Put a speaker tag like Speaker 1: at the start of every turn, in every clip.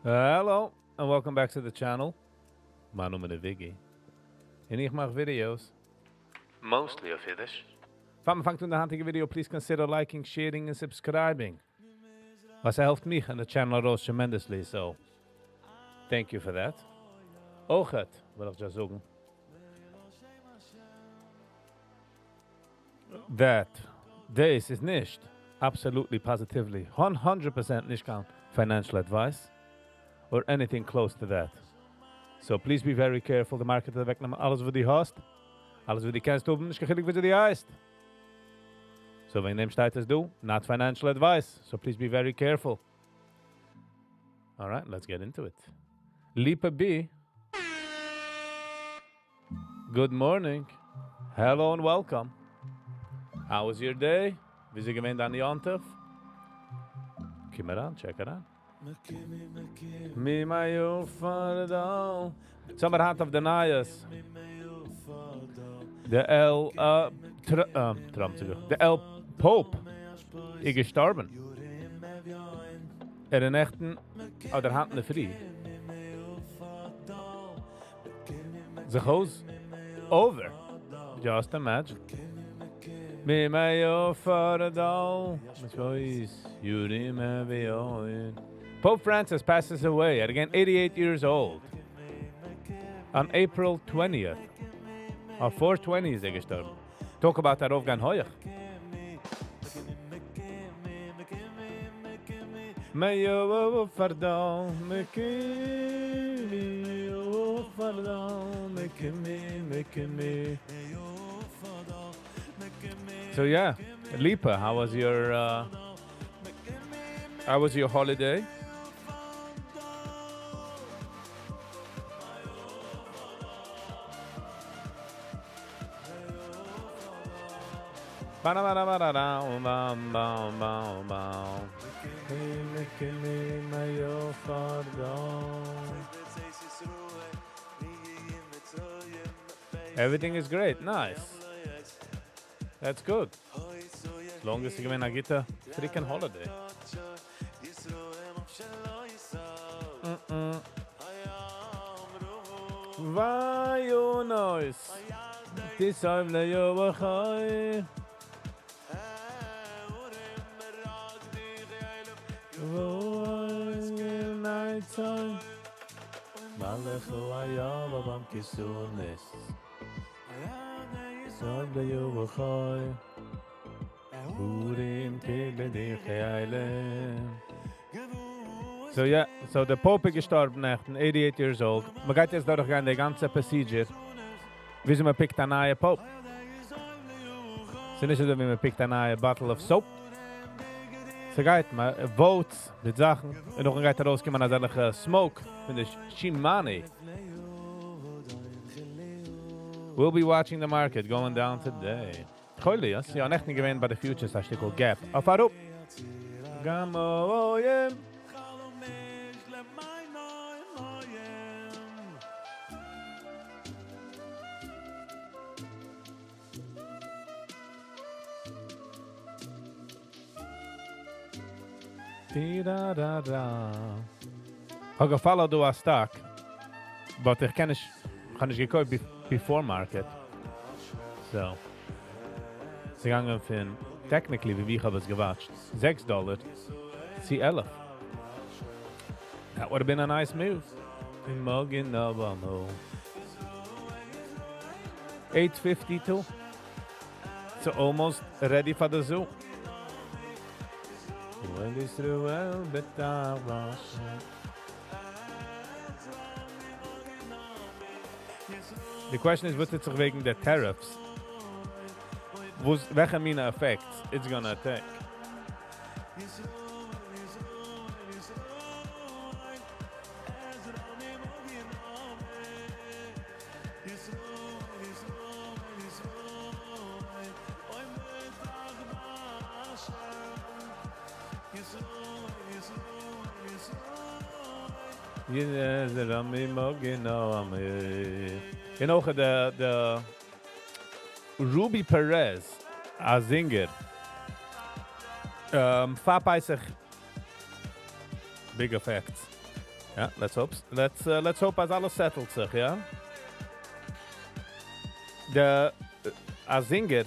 Speaker 1: Hello and welcome back to the channel. מיין נאמען איז Viggy. און איך מאך videos. Mostly אויף אידיש. פאר מ'פאנגט אן די היינטיגע video, please consider liking, sharing און subscribing. וואס העלפט מיך און די channel ארויס tremendously, so thank you for that. אויכעט וויל איך just זאגן that דאס איז נישט absolutely positively 100% נישט קיין financial advice or anything close to that. So please be very careful, די market וועט אוועקנעמען אלעס וואס דו האסט, אלעס וואס דו קענסט האבן, נישט קיין חילוק וויאזוי דו הייסט. So וועגן דעם שטייט עס דא, not financial advice, so please be very careful. Alright, let's get into it. Lipa B. Good morning. Hello and welcome. How was your day? וויאזוי געווען דיין יום טוב? קום אריין, check אריין. סאו מיר היינט אויף די נייעס. די על Trump זאג איך. די על Pope איז געשטארבן. ער איז נעכטן אדער היינט אינדערפרי זיך אויס over. Just imagine. Pope Francis passes away at again 88 years old on April 20th. אויף 420 איז ער געשטארבן. Talk about ארויפגיין הויך. So yeah, Lipa, how was your uh, how was your holiday? Everything is great, nice. That's good. As long as ס'איז געווען א גוטע freaking holiday. So yeah, so די Pope איז געשטארבן נעכטן, 88 years old. מען גייט יעצט דורכגיין די גאנצע procedure, וויאזוי מען pick ט א נייע Pope. ס'איז נישט אזוי ווי מען pick ט א נייע bottle of soap. ס'גייט מען votes מיט זאכן, און נאכדעם גייט ארויסקומען אזעלכע smoke פון די chimney. We'll be watching the market going down today. חוליות, יא, נעכטן געווען ביי די futures א שטיקל gap אויף אראפ. כ'האב גע follow ט דא א stock, but איך קען נישט, כ'האב נישט געקויפט before market, so ס'איז געגאנגען פון technically ווי איך האב עס גע watch ט 6 דאלער צו 11. That would have been a nice move. 852. So almost ready for the zoo. When Israel בתר The question is, וואס טוט זיך וועגן די tariffs? וואס, וועלכע מינע effects it's gonna take? און אויך די Ruby Perez, א singer. פאר פסח, big effects. יא, let's hope, let's, let's hope אז אלעס settle ט זיך, יא. די, א זינגער,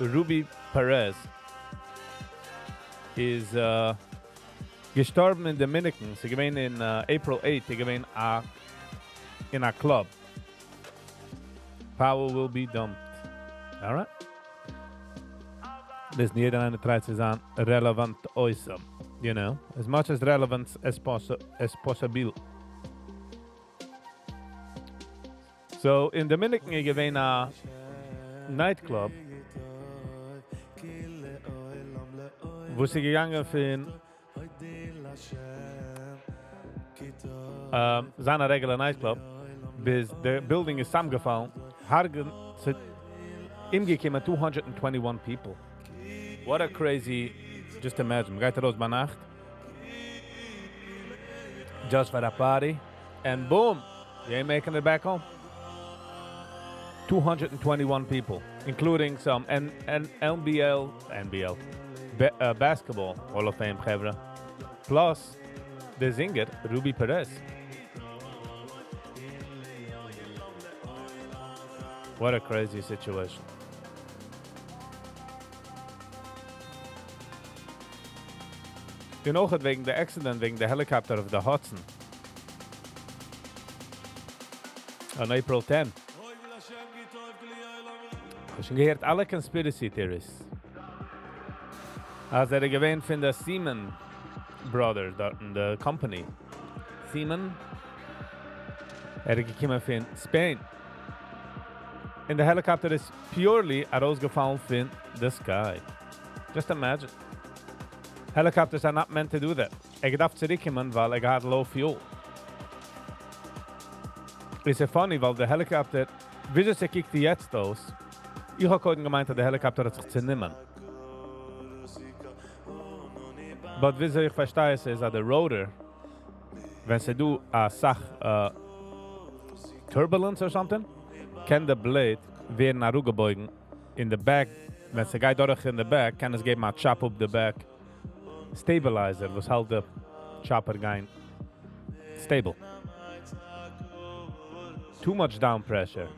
Speaker 1: Ruby Perez, איז געשטארבן אין Dominican, ס'איז געווען אין April 8, איז געווען א, אין א club. Power will be dumped. Alright. Listen, יעדער איינער try ט צו זיין relevant awesome. As much as relevant as possible. So, אין Dominican איז געווען א nightclub, וואו ס'איז געגאנגען פון זיין א regular nightclub, ביז די building איז צוזאמגעפאלן, הרג'ן, אומגעקומען 221 people. What a crazy, just imagine, מ'גייט ארויס ביינאכט, just for a party, and boom, you ain't making it back home. 221 people, including some N N NBL, NBL, Basketball Hall of Fame חברה, plus the singer Ruby Perez. What a crazy situation. און אויך וועגן די accident, וועגן די helicopter of the Hudson. On April 10. איך האב שוין געהערט אלע conspiracy theories. אז ער איז געווען פון די Seaman Brothers דארט אין די company. Seaman? ער איז געקומען פון Spain. און די helicopter איז purely ארויסגעפאלן פון the sky. Just imagine. Helicopters are not meant to do that. ער געדארפט צוריקקומען, ווייל ער געהאט low fuel. איז עס funny, ווייל די helicopter, וויאזוי ס'קוקט יעצט אויס, איך האב קודם געמיינט, אז די helicopter האט זיך צענומען. But וויאזוי איך פארשטיי עס איז, אז די rotor, ווען ס'דא א סאך turbulence or something, קען די blade ווערן אראפגעבויגן אין the back, ווען ס'גייט דורך אין the back, קען עס געבן א chop up the back stabilizer, וואס האלט די chopper גיין stable. Too much down pressure.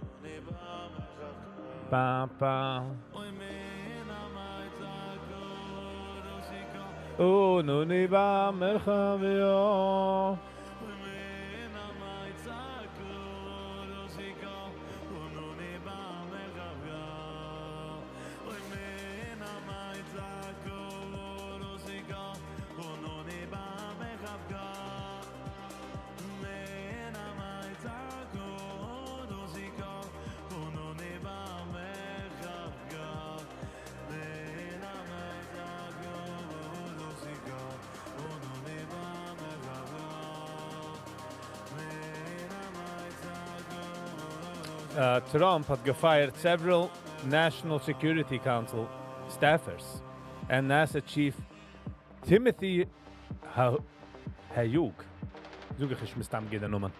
Speaker 1: Ba, ba. Oh, nu ni ba merchavio. Trump האט גע fire ט several National Security Council staffers and NASA Chief Timothy Haugh. זאג איך מסתם גוט די נאמען.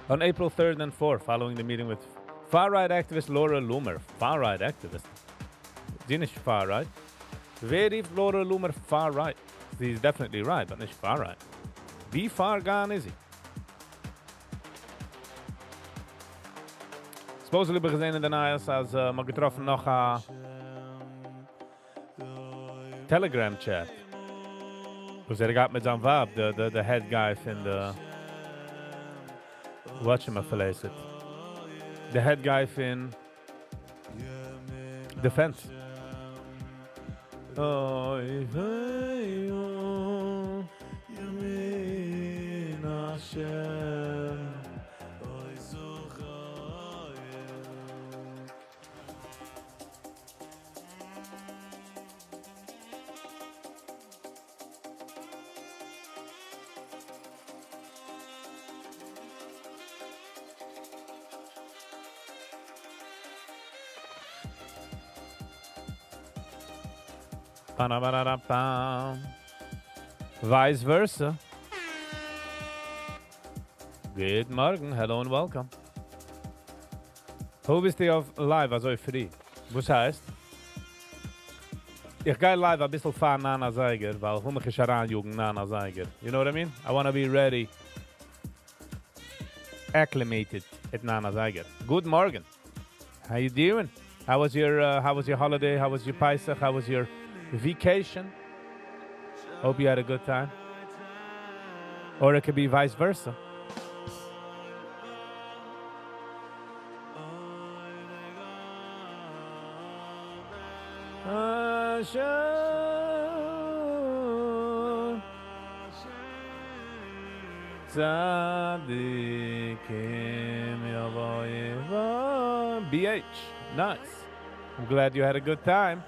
Speaker 1: On April 3rd and 4th, following the meeting with far-right activist Laura Loomer. Far-right activist? זי נישט far-right. ווער רופט Laura Loomer far-right? זי איז definitely right, but נישט far-right. ווי far gone איז זי? Supposedly האב איך געזען אין די נייעס, אז מ'האט געטראפן נאך א Telegram chat. וואס ער געהאט מיט זיין ווייב, the head guy פון די whatchamacallit. The head guy פון Defense. אוי, וויי, ימין השם, אוי, זוכר. Ba-da-ba-da-da-bam. Vice versa. Good מארגן, hello and welcome. וואו ביסטו אויף live אזוי פרי? וואס הייסט? איך גיי live א ביסל פאר ניין אזייגער, ווייל איך וויל מיך נישט ארייניאגן ניין אזייגער. You know what I mean? I wanna be ready. Acclimated at ניין אזייגער. Good morning. How you doing? How was your how was your holiday? How was your Pesach? How was your vacation? Hope you had a good time. Or it could be vice versa. אשר צדיקים יבואו BH. Nice. I'm glad you had a good time.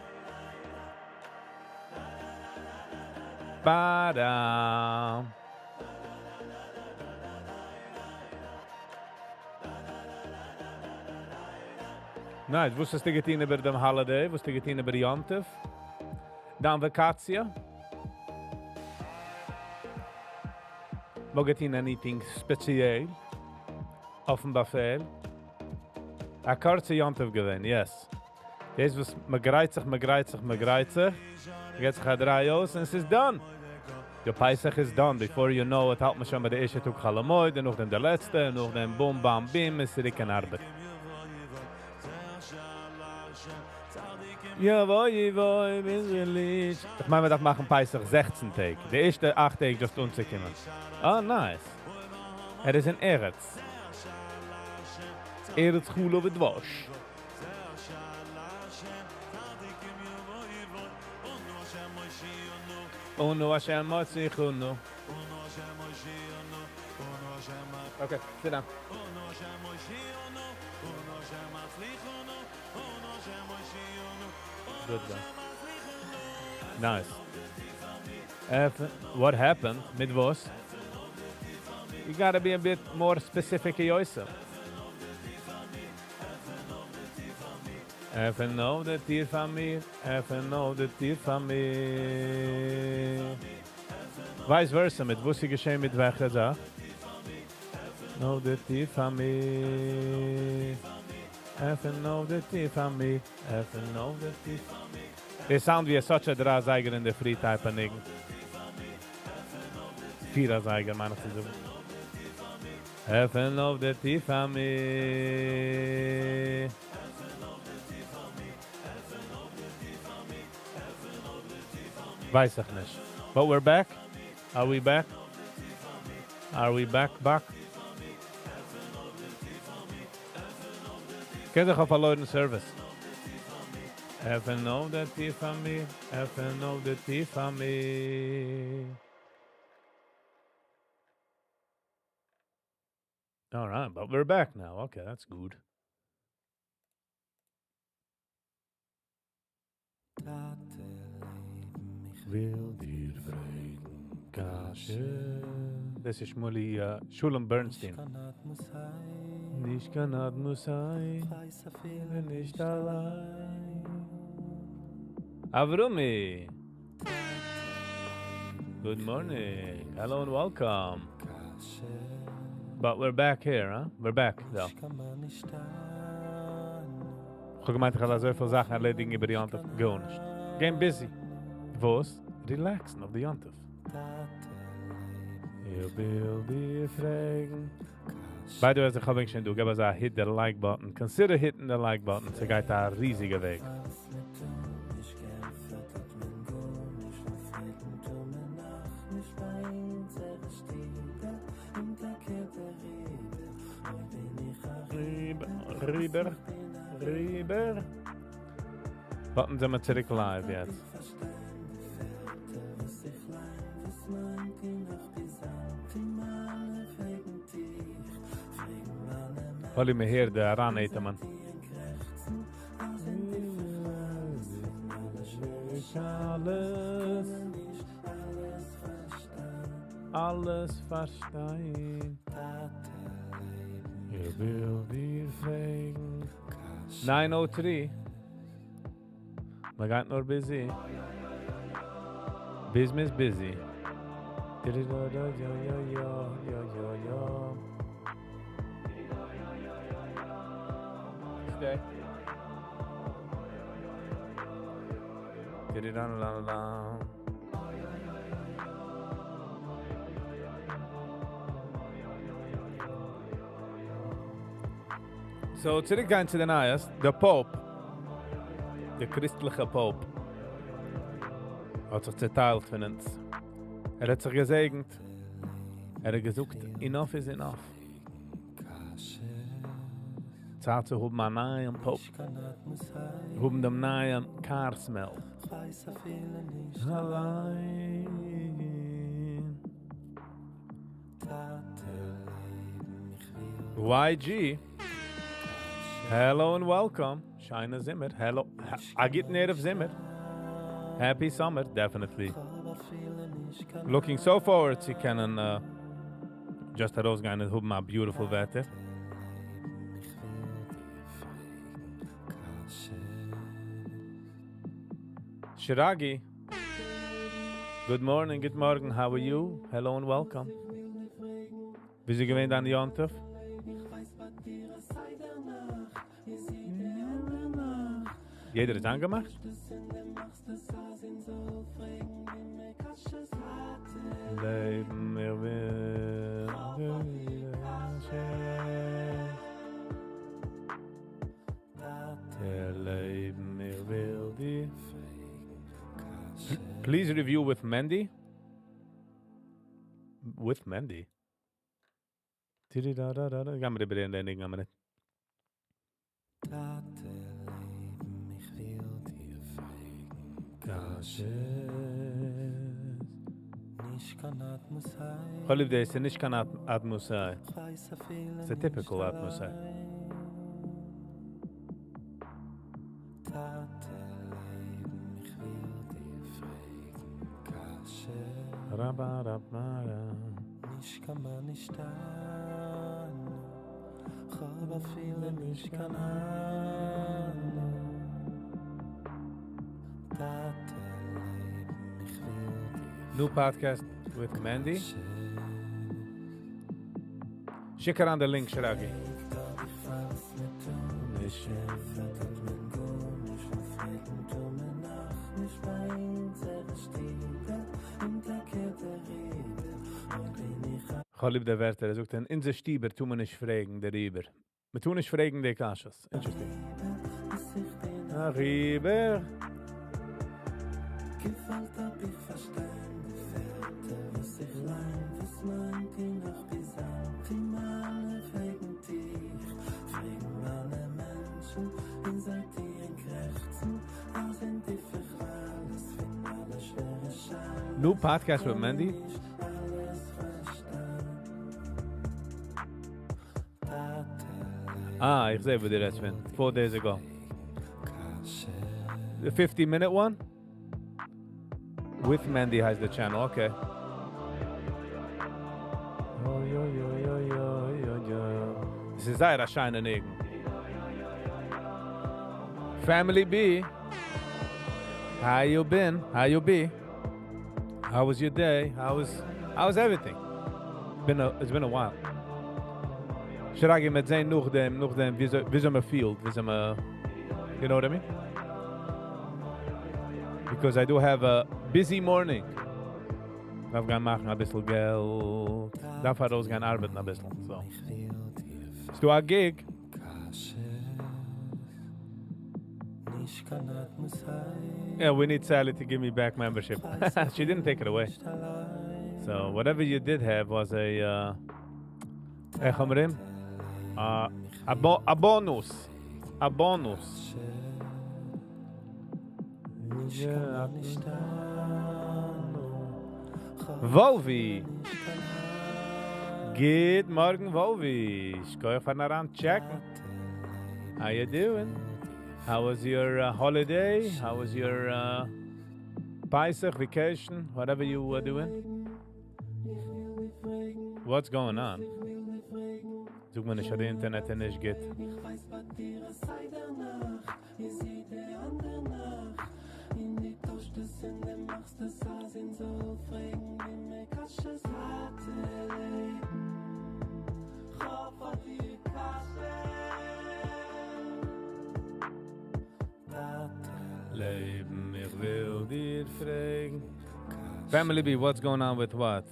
Speaker 1: Ba-dam. Nice. וואס האסטו געטון איבער דעם holiday? וואס האסטו געטון איבער יום טוב? דיין וואקאציע? וואס געטון anything ספעציעל? אויפן באפעל? א קורצע יום טוב געווען, yes. דאס וואס מ'גרייט זיך, מ'גרייט זיך, מ'גרייט זיך. מ'געט זיך א דריי אויס און ס'איז done. דער פסח איז done. Before you know it, האלט מען שוין ביי דער ערשטע טאג חול המועד, און נאכדעם דער לעצטע, און נאכדעם boom, bam, bim, איז צוריק אין ארבעט. יא, וואי, וואי, בין איך איך מיין, מ'דארף מאכן פסח 16 טעג. די ערשטע 8 טעג just אנצוקומען. Oh, nice. ער איז אין ארץ. ארץ חלב ודבש. אונו השם מוציאנו. Okay, sit down. Good guy. Nice. F, what happened? מיט וואס? You gotta be a bit more specific, Yosef. עפן אויף די טיר פאר מיר, עפן אויף די טיר פאר מיר. Vice versa, מיט וואס איז געשען מיט וועלכע זאך? אויף די טיר פאר מיר. עפן אויף די טיר פאר מיר, עפן אויף די טיר. דאס sound ווי such a דריי אזייגער אין דער פרי type א ניגון. פיר אזייגער, מיין איך צו זאגן. עפן אויף די טיר פאר מיר. ווייס איך נישט. But we're back? Are we back? Are we back, back? קען זיך אויף פארלוירן service. עפן אויף די טיר פאר מיר, עפן אויף די טיר פאר מיר. All right, but we're back now. Okay, that's good. וויל דיר פרעגן, קשיא. דאס איז Shmuley, Shulem Bernstein. נישט קיין אדמות נישט אליין. Avrumi. Good morning. Hello and welcome. But we're back here, huh? We're back, though. איך האב געמיינט, איך וועל אזוי פיל זאכן ערלעדיגן איבער די יום טוב. גארנישט. Getting busy. וואס? Relaxen אויף די יום טוב. איך וויל דיר פרעגן. By the way, איך האב שוין דא, גיב אזא hit the like button. Consider hitting the like button. ס'גייט א ריזיגע וועג. ריבער, ריבער. ווארטן זענען מיר צוריק live יעצט. ווייל מיר הערט די אריינאטעמען. אלעס אלעס פארשטיין. איך וויל דיר פרעגן. 903. מ'גייט נאר busy. Business busy. יא, יא, יא, יא. Stay. Tididalalalala. So, צוריק גיין צו די נייעס, דער Pope, דער קריסטליכער Pope, האט זיך צעטיילט פון אונז. ער האט זיך געזעגנט. ער האט געזאגט, enough is enough. צייט צו האבן א נייעם Pope. האבן דעם נייעם car smell. אליין. YG. Hello and welcome. שיינע זומער. Hello. א גוטן ערב זומער. Happy summer, definitely. Looking so forward צו קענען uh, just ארויסגיין און האבן א beautiful וועטער. Shiragi. Good morning, good morning. How are you? Hello and welcome. ווי איז געווען דיין יום טוב? יעדער איז אנגעמאכט? לעבן מיר וויל לעבן מיר וויל דיר Please review with Mendy. With Mendy. גיימיר איבער אין דעם א מינוט.
Speaker 2: טאטע לעבן, איך וויל דיר פרעגן קשיות. נישט קיין אדמו"ר.
Speaker 1: כ'האב ליב דאס, נישט קיין אדמו"ר.
Speaker 2: כ'ווייס אפילו
Speaker 1: It's a typical אדמו"ר.
Speaker 2: טאטע לעבן, איך וויל דיר פרעגן קשיות.
Speaker 1: רבה רבה.
Speaker 2: נישט קיין מה נשתנה. כ'האב אפילו נישט קיין אהנונג. טאטע לעבן, איך וויל דיר
Speaker 1: New podcast with Mandy. שיק אריין די link, Shiragi.
Speaker 2: נישט ענטפערט מען גארנישט און פרעגן טאר מען נאך נישט ביי אונזערע שטיבער און טאקע דעריבער אויב בין איך
Speaker 1: כ'האב ליב די ווערטער, ער זאגט, אין אונזער שטיבער טאר מען נישט פרעגן דעריבער. מען טאר נישט פרעגן די קשיות. Interesting. אריבער.
Speaker 2: געפעלט האב איך פארשטיין די ווערטער וואס איך ליין וואס מיינט איר נאך ביז היינט די מיינע פרעגן דיך פרעגן מיינע מענטשן און זיי טוען קרעכצן אז אין טיפע כוואליעס פון אלע שווערע שאלות
Speaker 1: New podcast with Mandy.
Speaker 2: נישט אלעס פארשטיין טאטע
Speaker 1: Ah, איך זע, וואו דו רעדסט פון. 4 days ago. The 50 minute one? With Mandy has the channel, okay. Yo, yo, yo, yo, yo, yo, yo. עס איז זייער א שיינע ניגון. Family B. How you been? How you be? How was your day? How was everything? It's been a while. Shiragi מ'וועט זען נאכדעם, וויאזוי מען פילט, וויאזוי מען, you know what I mean? Because I do have a busy morning. דארף גיין מאכן א ביסל געלט. דארף ארויסגיין ארבעטן א ביסל. So.
Speaker 2: איך וויל דיר
Speaker 1: ס'דא א gig.
Speaker 2: קשיות נישט קיין אדמו"ר
Speaker 1: Yeah, we need Sally to give me back membership. She didn't take it away. So whatever you did have was a איך אומרים? A bonus. A bonus.
Speaker 2: נישט קיין מה נשתנה
Speaker 1: Volvi. גוט מארגן, Volvi. שכוח פארן אריינטשעקן. How you doing? How was your holiday? How was your Pesach vacation? Whatever you were doing? What's going on? זאג מיר נישט, אז די אינטערנעט איז נישט גוט.
Speaker 2: איך ווייס ביי דיר א סיי דערנאך איז יעדע אנדערע נאכט און דו טוישסט עס און דו מאכסט עס אז אונז זאל פרעגן ווי מען קשיות טאטע לעבן כ'האב פאר דיר קשיות טאטע
Speaker 1: לעבן, איך וויל דיר פרעגן. Family B, what's going on with what?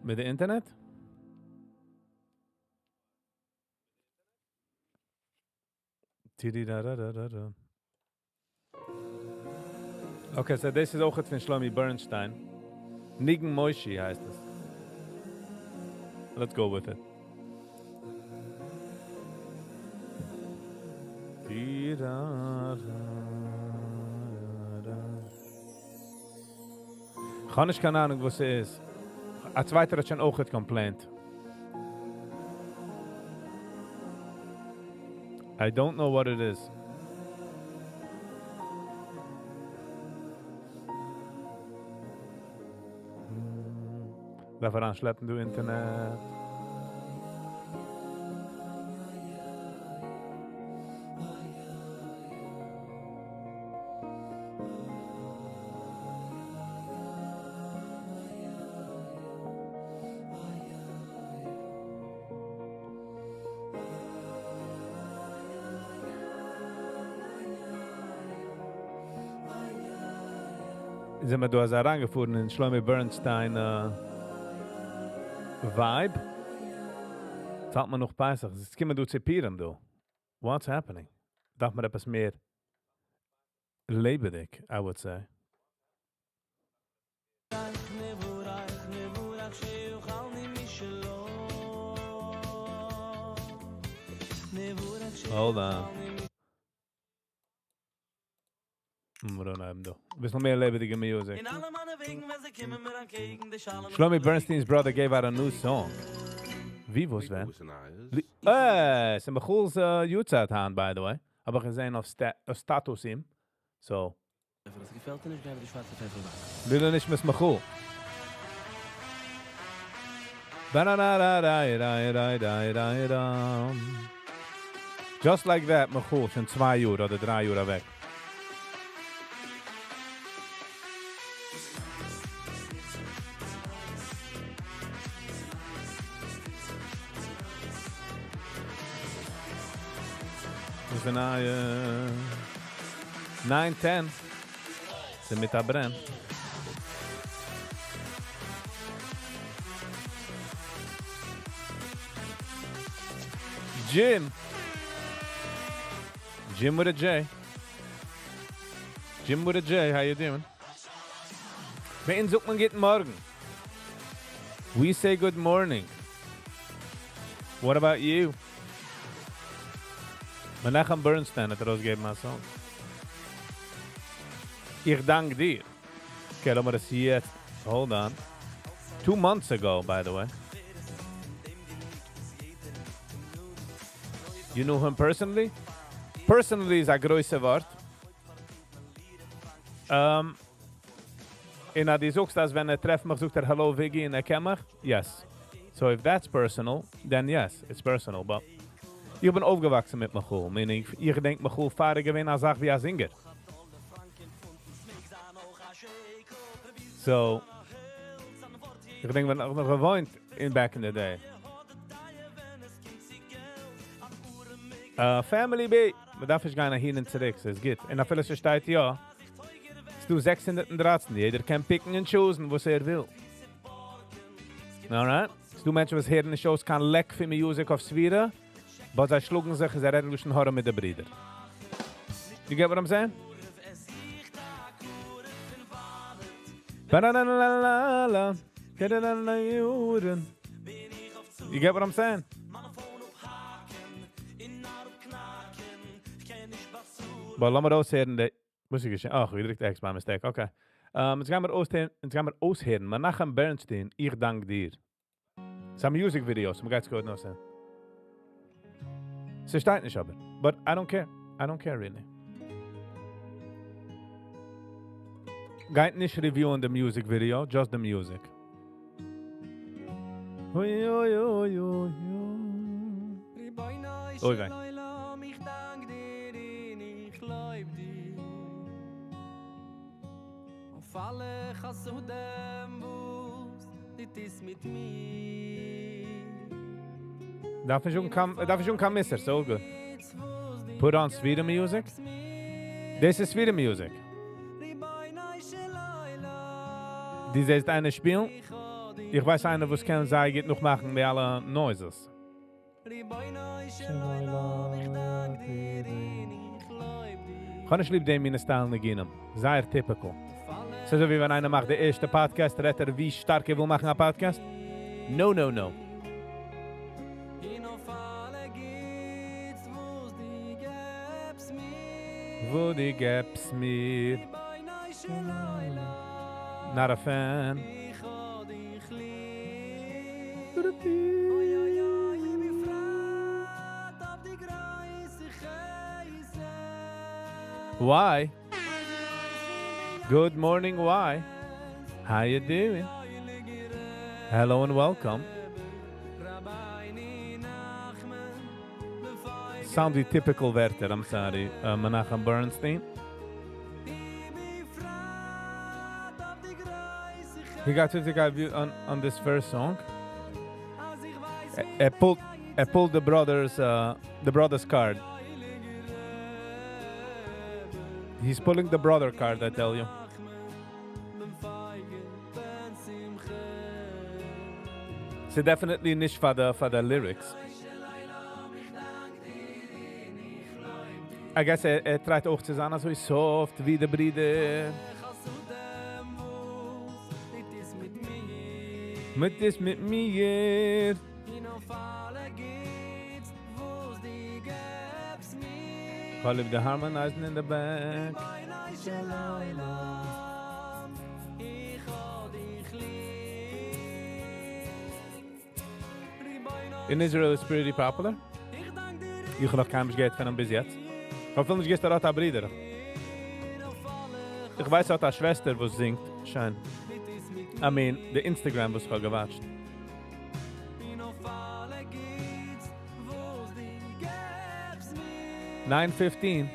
Speaker 1: מיט די אינטערנעט? Tididadadadada. Okay, so דאס איז אויך פון Shlomi Bernstein. ניגון Moishi הייסט עס. Let's go with it. Tidadada. איך האב נישט קיין אהנונג וואס ס'איז. א צווייטער האט שוין אויך complained. I don't know what it is. דארף אריינשלעפן דא אינטערנעט. זענען מיר דא אזוי אריינגעפארן אין Shlomi Bernstein vibe. צאלט מען נאך פסח. עס קומען דא צו פורים דא. What's happening? דארף מען עפעס מער לעבעדיג, I would say. Hold on. ביסל מער לעבעדיגע music. Shlomi Bernstein's brother gave out a new song. ווי וואס ווען? אה, ס'איז Michoel's יארצייט היינט, by the way. האב איך געזען אויף status אים. So.
Speaker 2: דאס געפעלט דיר נישט, גייען מיר די שווארצע פעפער באקן.
Speaker 1: וויל ער נישט מיט Michoel. Ba-na-na-ra-ra-ra-ra-ra-ra-ra. Just like that, Michoel, שוין 2 יאר אדער 3 יאר אוועק. איז א נייע 9:10. ס'איז מיט א ברען. Jim. Jim with a J. Jim with a J, how you doing? ביי אונז זאגט מען גוטן מארגן. We say good morning. What about you? Menachem Bernstein האט ארויסגעגעבן א song. איך דאנק דיר. Okay, לאמיר עס יעצט. Hold on. 2 months ago, by the way. You know him personally? Personally איז א גרויסע ווארט. און אז דו זאגסט, אז ווען ער טרעפט מיך, זאגט ער "Hello Viggy" און ער קען מיך? Yes. So if that's personal, then yes, it's personal. But איך בין אויפגעוואקסן מיט Michoel. Meaning, איך געדענק Michoel פאר ער געווען א זאך ווי א singer. So, איך געדענק, ווען איך נאך געוואוינט in back in the day. Family B, מען דארף נישט גיין אהין און צוריק, ס'איז גוט. און אפילו ס'שטייט יא, ס'דא 613, יעדער קען pick ן און choose ן, וואס ער וויל. Alright? ס'דא מענטשן, וואס הערן נישט אויס קיין לעק פון music אויף ספירה, but זיי שלאגן זיך, זיי רעדן לשון הרע מיט די ברידער. You get what I'm saying? Ba-da-da-da-da-da. Da-da-da-da-da. You get what I'm saying? But לאמיר אויסהערן די וואס איז געשען? אך, געדריקט X by mistake. Okay. יעצט גייען מיר אויסהערן, יעצט גייען מיר אויסהערן. Menachem Bernstein, איך דאנק דיר. ס'איז א music video, so מ'גייט עס גוט נאכזען. ס'שטייט נישט אבער. But I don't care. I don't care really. גייט נישט review ען the music video, just the music. אוי אוי אוי אוי אוי. אוי וויי.
Speaker 2: איך דאנק דיר און איך לויב דיר. אויף אלע חסדים וואס דו טוסט מיט מיר.
Speaker 1: דארף איך שוין קיין, דארף איך שוין קיין מיסער, so good. Put on sweeter music? This is sweeter music. דו זעסט איינער שפילן? איך ווייס איינער וואס קען זייער גוט נאכמאכן די אלע noises. איך האב נישט ליב דעם מין style ניגונים. זייער typical. ס'איז אזוי ווי ווען איינער מאכט די ערשטע podcast, רעדט ער ווי שטארק ער וויל מאכן א podcast. No, no, no. וואס דו געבסט מיר. Not a fan. Why? Good morning, why? How you doing? Hello and welcome. Sound ווי typical ווערטער, I'm sorry. Menachem Bernstein. He got 55 views on this first song. I pulled the brothers card. He's pulling the brother card, I tell you. So definitely נישט פאר די lyrics. I guess ער tryt אויך צו זיין אזוי soft ווי די ברודער. מיט איז מיט מיר. כ'האב ליב די harmonizing in the back. In Israel is pretty popular. איך האב נאך קיינמאל נישט געהערט פון אים ביז יעצט. איך האב נישט געוואוסט ער האט א ברודער. איך ווייס ער האט א שוועסטער וואס זינגט שיין. I mean, the Instagram וואס איך האב גע watched. 9:15.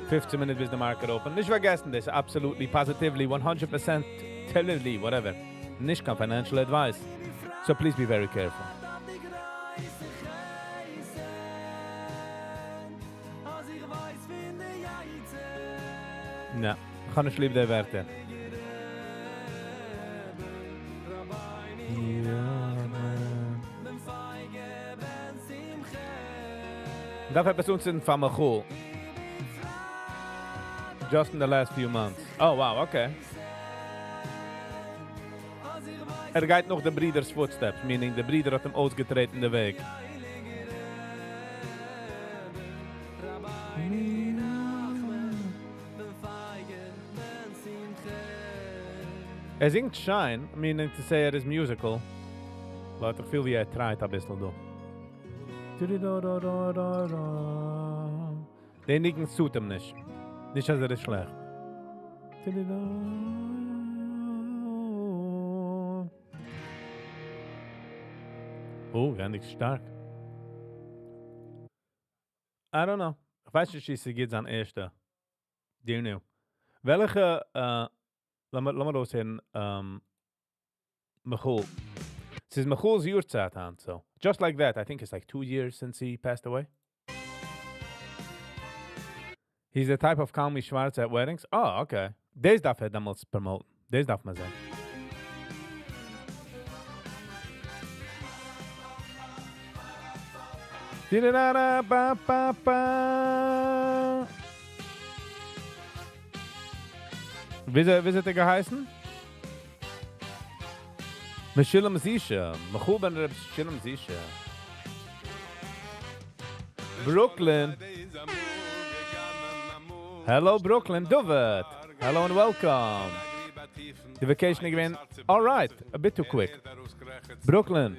Speaker 1: 15 minutes ביז the market open. נישט פארגעסן דאס, absolutely, positively, 100%, totally, whatever. נישט קיין financial advice. So please be very careful. נא, איך האב נישט ליב די ווערטער. Ja, man. דארף עפעס אנצינדן פאר Michoel. Just in the last few months. Oh, wow, okay. ער גייט נאך די ברודער'ס footsteps, meaning די ברודער האט אים אויסגעטרעטן די וועג. ער זינגט שיין, meaning to say ער איז musical. But איך פיל ווי ער tryt א ביסל דא. Du-du-du-du-du-du. דער ניגון suit אים נישט. נישט אז ער איז שלעכט. Du-du-du. Oh, גאנץ שטארק. I don't know. איך ווייס נישט, ווי ס'גייט זיין ערשטע. Do you know? וועלכע, לאמיר אויסהערן, Michoel. ס'איז Michoel's יארצייט היינט, so. Just like that, I think it's like 2 years since he passed away. He's the type of Kalmi Schwarz at weddings. Oh, okay. דאס דארף ער דעמאלטס promoten. דאס דארף מען זען. Di-da-da-da-ba-ba-ba. ווי האט ער געהייסן? Meshulam Zisha. Michoel ben Reb Shulam Zisha. Brooklyn. Hello, Brooklyn. David. Hello and welcome. The vacation again. All right, a bit too quick. Brooklyn,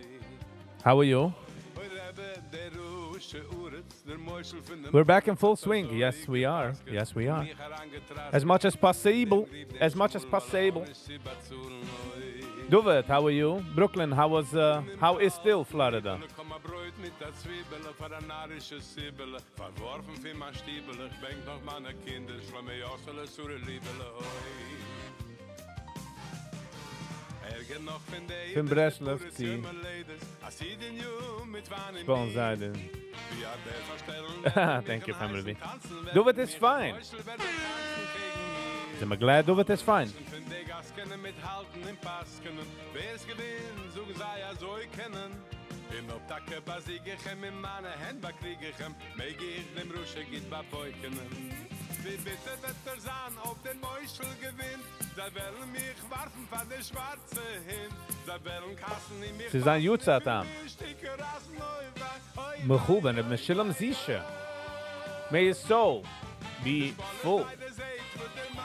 Speaker 1: how are you? We're back in full swing. Yes, we are. Yes, we are. As much as possible. As much as possible. David, how are you? Brooklyn, how is still Florida?
Speaker 3: מיט א צוויבעלע פאר א נארישע סיבעלע פארווארפן פון מיין שטיבעלע איך בענק נאך מיינע קינדער שלמה יאסעלע שרה ליבעלע אוי ערגער נאך פון די
Speaker 1: פון Breslov צו Spawn Seiden. Thank you, family. David is fine. זענען מיר glad David is fine. ס'איז זיין יארצייט היינט. מכובן ר' משולם זישע. May his soul be full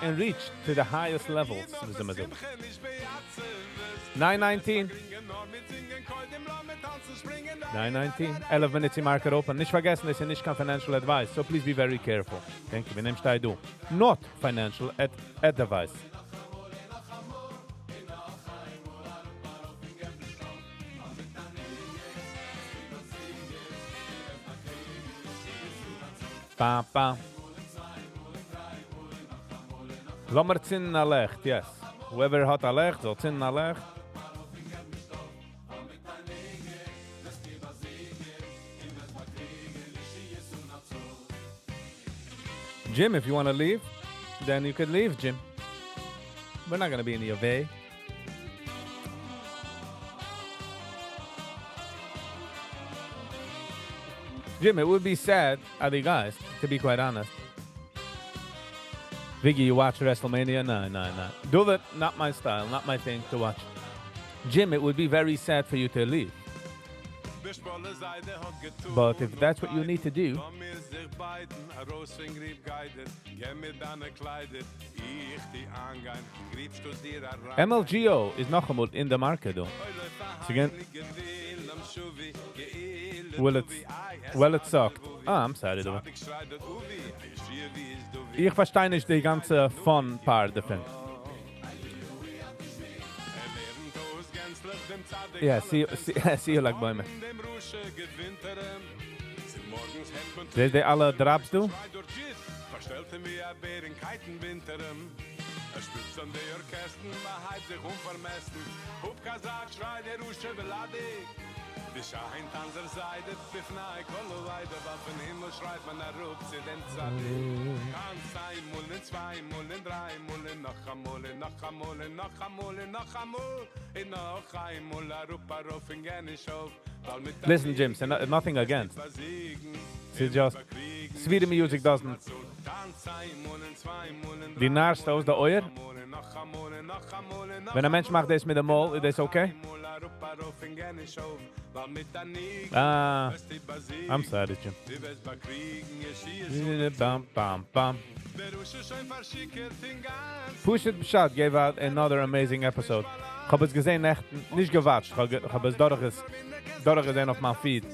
Speaker 1: and reach to the highest levels, ווי מען זאגט. 9:19. 9:19. 11 minutes צו market open. נישט פארגעסן, דאס איז נישט קיין financial advice, so please be very careful. Thank you. ווען שטייט דא? Not financial advice. Pa, pa. לאמיר צינדן א לעכט, yes. Whoever האט א לעכט, זאל צינדן א לעכט. Jim, if you want to leave, then you could leave, Jim. We're not going to be in your way. Jim, it would be sad, are guys, to be quite honest. Viggy, you watch WrestleMania? No, no, no. Do it. Not my style, not my thing to watch. Jim, it would be very sad for you to leave. But if that's what you need to do,
Speaker 3: לאמיר זיך בייטן, ארויס פון גריב גיידער, גיב מיר דיינע קליידער, איך טו אנגיין, גריב שטודירן.
Speaker 1: MLGO is נאכאמאל in the market though. So again, well it sucked. Ah, I'm sorry, though. איך פארשטיי נישט די גאנצע fun part דערפון. Yeah, see you ל"ג בעומר. זעסט די אלע drops דא?
Speaker 3: פארשטעלט ווי א בער אין קייטן ווינטערן. ער שפילט אן די ארקעסטער, מען הייבט זיך אן פארמעסטן. הופ קאזאק שרייט דער רשע בעלאדיג. די שיינט אונזער זיידע בפני כל העדה, ווייל פון הימל שרייט מען אראפ צו דעם צדיק. טאנץ איין מאל און צוויי מאל און דריי מאל און נאך אמאל און נאך אמאל און נאך אמאל און נאך אמאל און נאך איינמאל אראפ ארויף און גיי נישט אויף. ווייל מיט
Speaker 1: Listen, Jim, so nothing against. It's just sweet music doesn't. די נארסט אויס די אויער? ווען א מענטש מאכט דאס מיט די מויל, איז דאס okay? Ah, I'm sorry, Jim. Bam, bam, bam. פשוט פשט gave out another amazing episode. איך האב עס געזען נעכטן, נישט גע watched, איך האב עס דורכגעזען אויף מיין feed.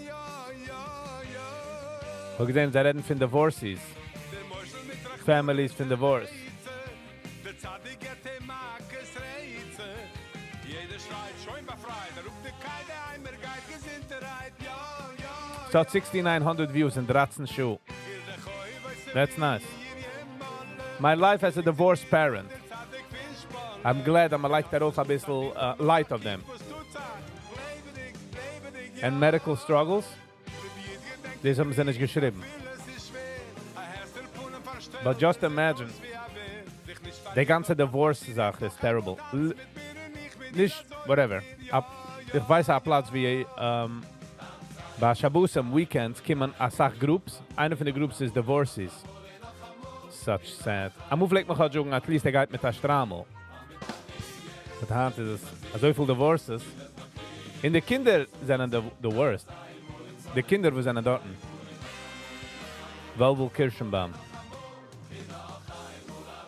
Speaker 1: איך האב געזען, זיי רעדן פון divorcees. Families פון divorce.
Speaker 3: דער צדיק געט אים מכות רייצע. יעדער שרייט שוין באפרייט, ער רופט די קיידע היימער גייט געזונטערהייט, יא, יא.
Speaker 1: ס'האט 6900 views אין 13 שעה. That's nice. My life as a divorced parent. I'm glad I'm like ארויף א ביסל light of them. And medical struggles. דאס האבן זיי נישט געשריבן. But just imagine, די גאנצע divorce זאך איז terrible. נישט, whatever. איך ווייס א פלאץ ווי ביי שבתים weekends קומען א סאך groups. איינע פון די groups איז divorcees. Such sad. אמאל פלעגט מען זאגן, at least ער גייט מיט א שטריימל. But היינט איז עס אזויפיל divorces. און די קינדער זענען the worst. די קינדער וואס זענען דארטן. Velvel Kirschenbaum.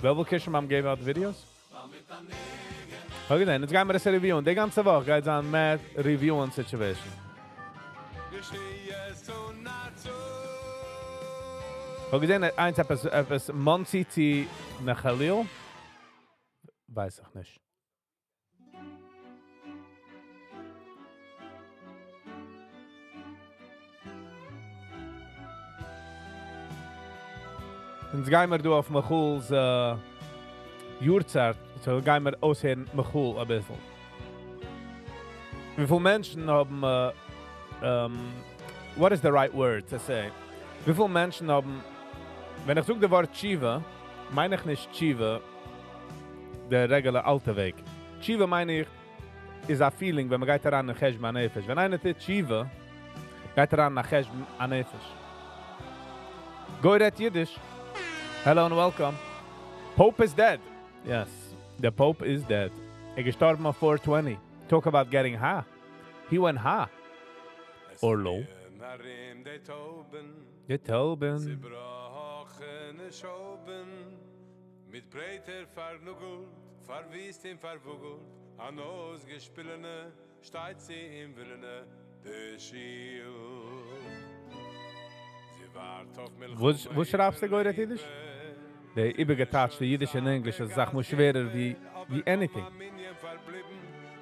Speaker 1: Velvel Kirschenbaum gave out videos? Okay, then, יעצט גייען מיר עס reviewen. די גאנצע וואך גייט זיין mad reviewing situation. האב געזען, איינס עפעס Monsey צו Nachaliel? ווייס איך נישט. אונז גייען מיר דא אויף Michoel's יארצייט, so גייען מיר אויסהערן Michoel א ביסל. וויפיל מענטשן האבן, what is the right word to say? וויפיל מענטשן האבן, ווען איך זאג די ווארט תשובה, מיין איך נישט תשובה. דער regular אלטע וועג. תשובה מיין איך איז א feeling ווען מען גייט אריין אין חשבון הנפש. ווען איינער טוט תשובה, גייט ער אריין אין א חשבון הנפש. גוי רעדט אידיש. Hello and welcome. Pope is dead. Yes, the Pope is dead. ער געשטארבן אויף 420. Talk about getting high. He went high.
Speaker 3: עס
Speaker 1: Or low.
Speaker 3: פליען ארום די טויבן.
Speaker 1: די טויבן.
Speaker 3: צעבראכענע שויבן. מיט ברעטער פארנאגלט, פארוויסט און פארוואגלט, אן אויסגעשפילענע, שטייט זי אין ווילנע, די שיל. זי ווארט אויף מלחמה
Speaker 1: וואס שרייבסטו, גוי רעדט אידיש? די איבערגעטייטשטע אידיש אין ענגליש איז א סאך מער שווערער ווי anything.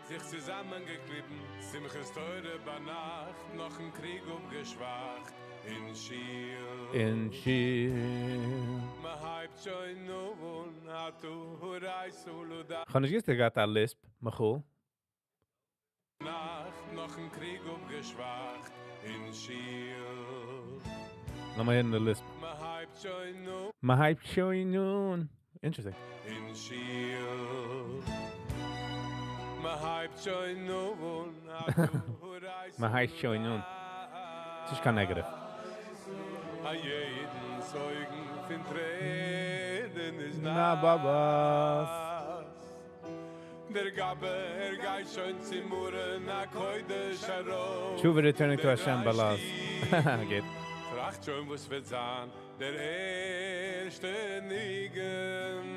Speaker 3: זיך צוזאמענגעקליבן, שמחת תורה ביינאכט, נאכן קריג אפגעשוואכט, אין שיל.
Speaker 1: אין שיל.
Speaker 3: מ'הייבט שוין אן, אתה הראת לדעת.
Speaker 1: כ'האב נישט געוואוסט ער געהאט א lisp, מיכל.
Speaker 3: נאכט, נאכן קריג אפגעשוואכט, אין שיל.
Speaker 1: לאמיר הערן די lisp.
Speaker 3: מ'הייבט שוין אן.
Speaker 1: מ'הייבט שוין אן. Interesting.
Speaker 3: אין שיל. מ'הייבט שוין אן,
Speaker 1: מ'הייבט שוין אן. ס'איז קיין negative.
Speaker 3: א יעדנס אויגן פון טרערן איז
Speaker 1: נא, באבאס.
Speaker 3: דער גבאי, ער גייט שוין צום ארון הקודש ארויף.
Speaker 1: תשובה returning to Hashem, Balaz. גייט.
Speaker 3: טראכט שוין, וואס וועט זיין, דער ערשטער ניגון.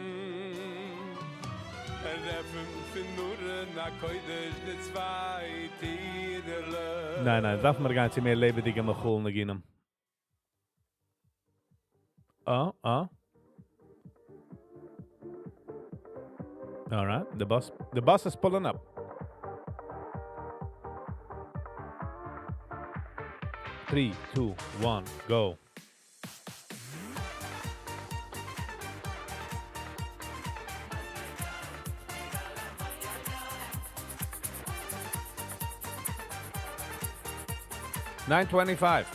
Speaker 3: ער עפנט פון ארון הקודש די צוויי טירעלעך.
Speaker 1: ניין, ניין, דארף מען גיין צו מער לעבעדיגע מיכל ניגונים. Oh, oh. All right, the bus is pulling up. 3, 2, 1, go. 9:25.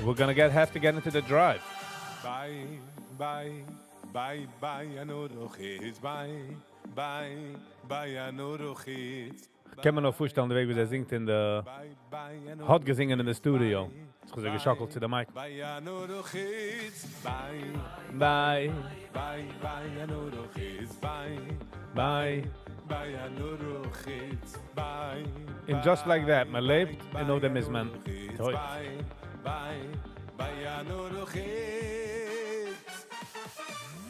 Speaker 1: We're going to have to get into the drive.
Speaker 3: Bye, bye, bye, bye, anuruchitz. Bye, bye, bye, anuruchitz.
Speaker 1: קען מען נאך פארשטעלן, די וועג ווי ער זינגט אין די האט געזונגען אין די studio. האט זיך געשאקלט צו די mic.
Speaker 3: Bye, anuruchitz. Bye,
Speaker 1: Bye.
Speaker 3: Bye, bye, anuruchitz. Bye,
Speaker 1: Bye.
Speaker 3: Bye, anuruchitz. Bye.
Speaker 1: And just like that, מען לעבט און נאכדעם איז מען טויט.
Speaker 3: Bye, bye, bye, anuruchitz.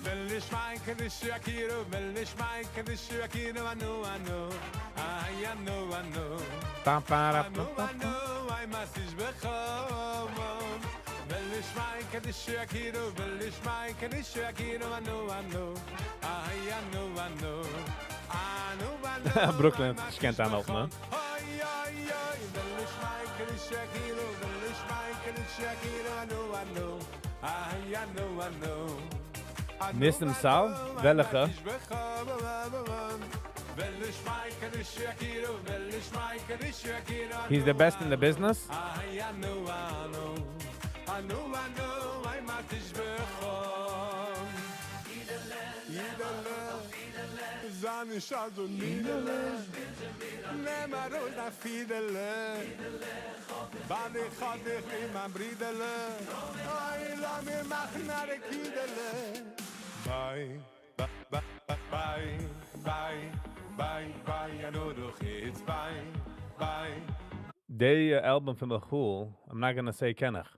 Speaker 3: וועל נישט מיין קדיש יקירו, וועל נישט מיין קדיש יקירו, אנו, אנו, איי, אנו, אנו.
Speaker 1: Pam, pa, ra,
Speaker 3: אנו,
Speaker 1: pam, pam,
Speaker 3: אנו, איי, מה סיש בחומון. וועל נישט מיין קדיש יקירו, וועל נישט מיין קדיש יקירו, אנו, אנו, איי, אנו, אנו. אנו, אנו,
Speaker 1: Brooklyn
Speaker 3: איי,
Speaker 1: האט זיך נישט געקענט איינהאלטן, נע?
Speaker 3: אוי, אוי, אוי, וועל נישט מיין קדיש יקירו, וועל נישט מיין קדיש יקירו, אנו, אנו, איי, אנו, אנו.
Speaker 1: ניסים סאל? וועלכע? He's the best in the business?
Speaker 3: איי, אנו, אנו, אנו, אנו, איי, מה תשבחון. יידעלע, זיי נישט אזוי נידעלע, נעם ארויס דיין פידעלע, ווייל איך האב דיך ליב, מיין ברידעלע, אוי, לאמיר מאכן א רקידעלע. ביי, ביי, ביי, ביי, ביי, ביי, אנורוchiz, ביי, ביי.
Speaker 1: די album פון מיכל, I'm not going to say קען איך.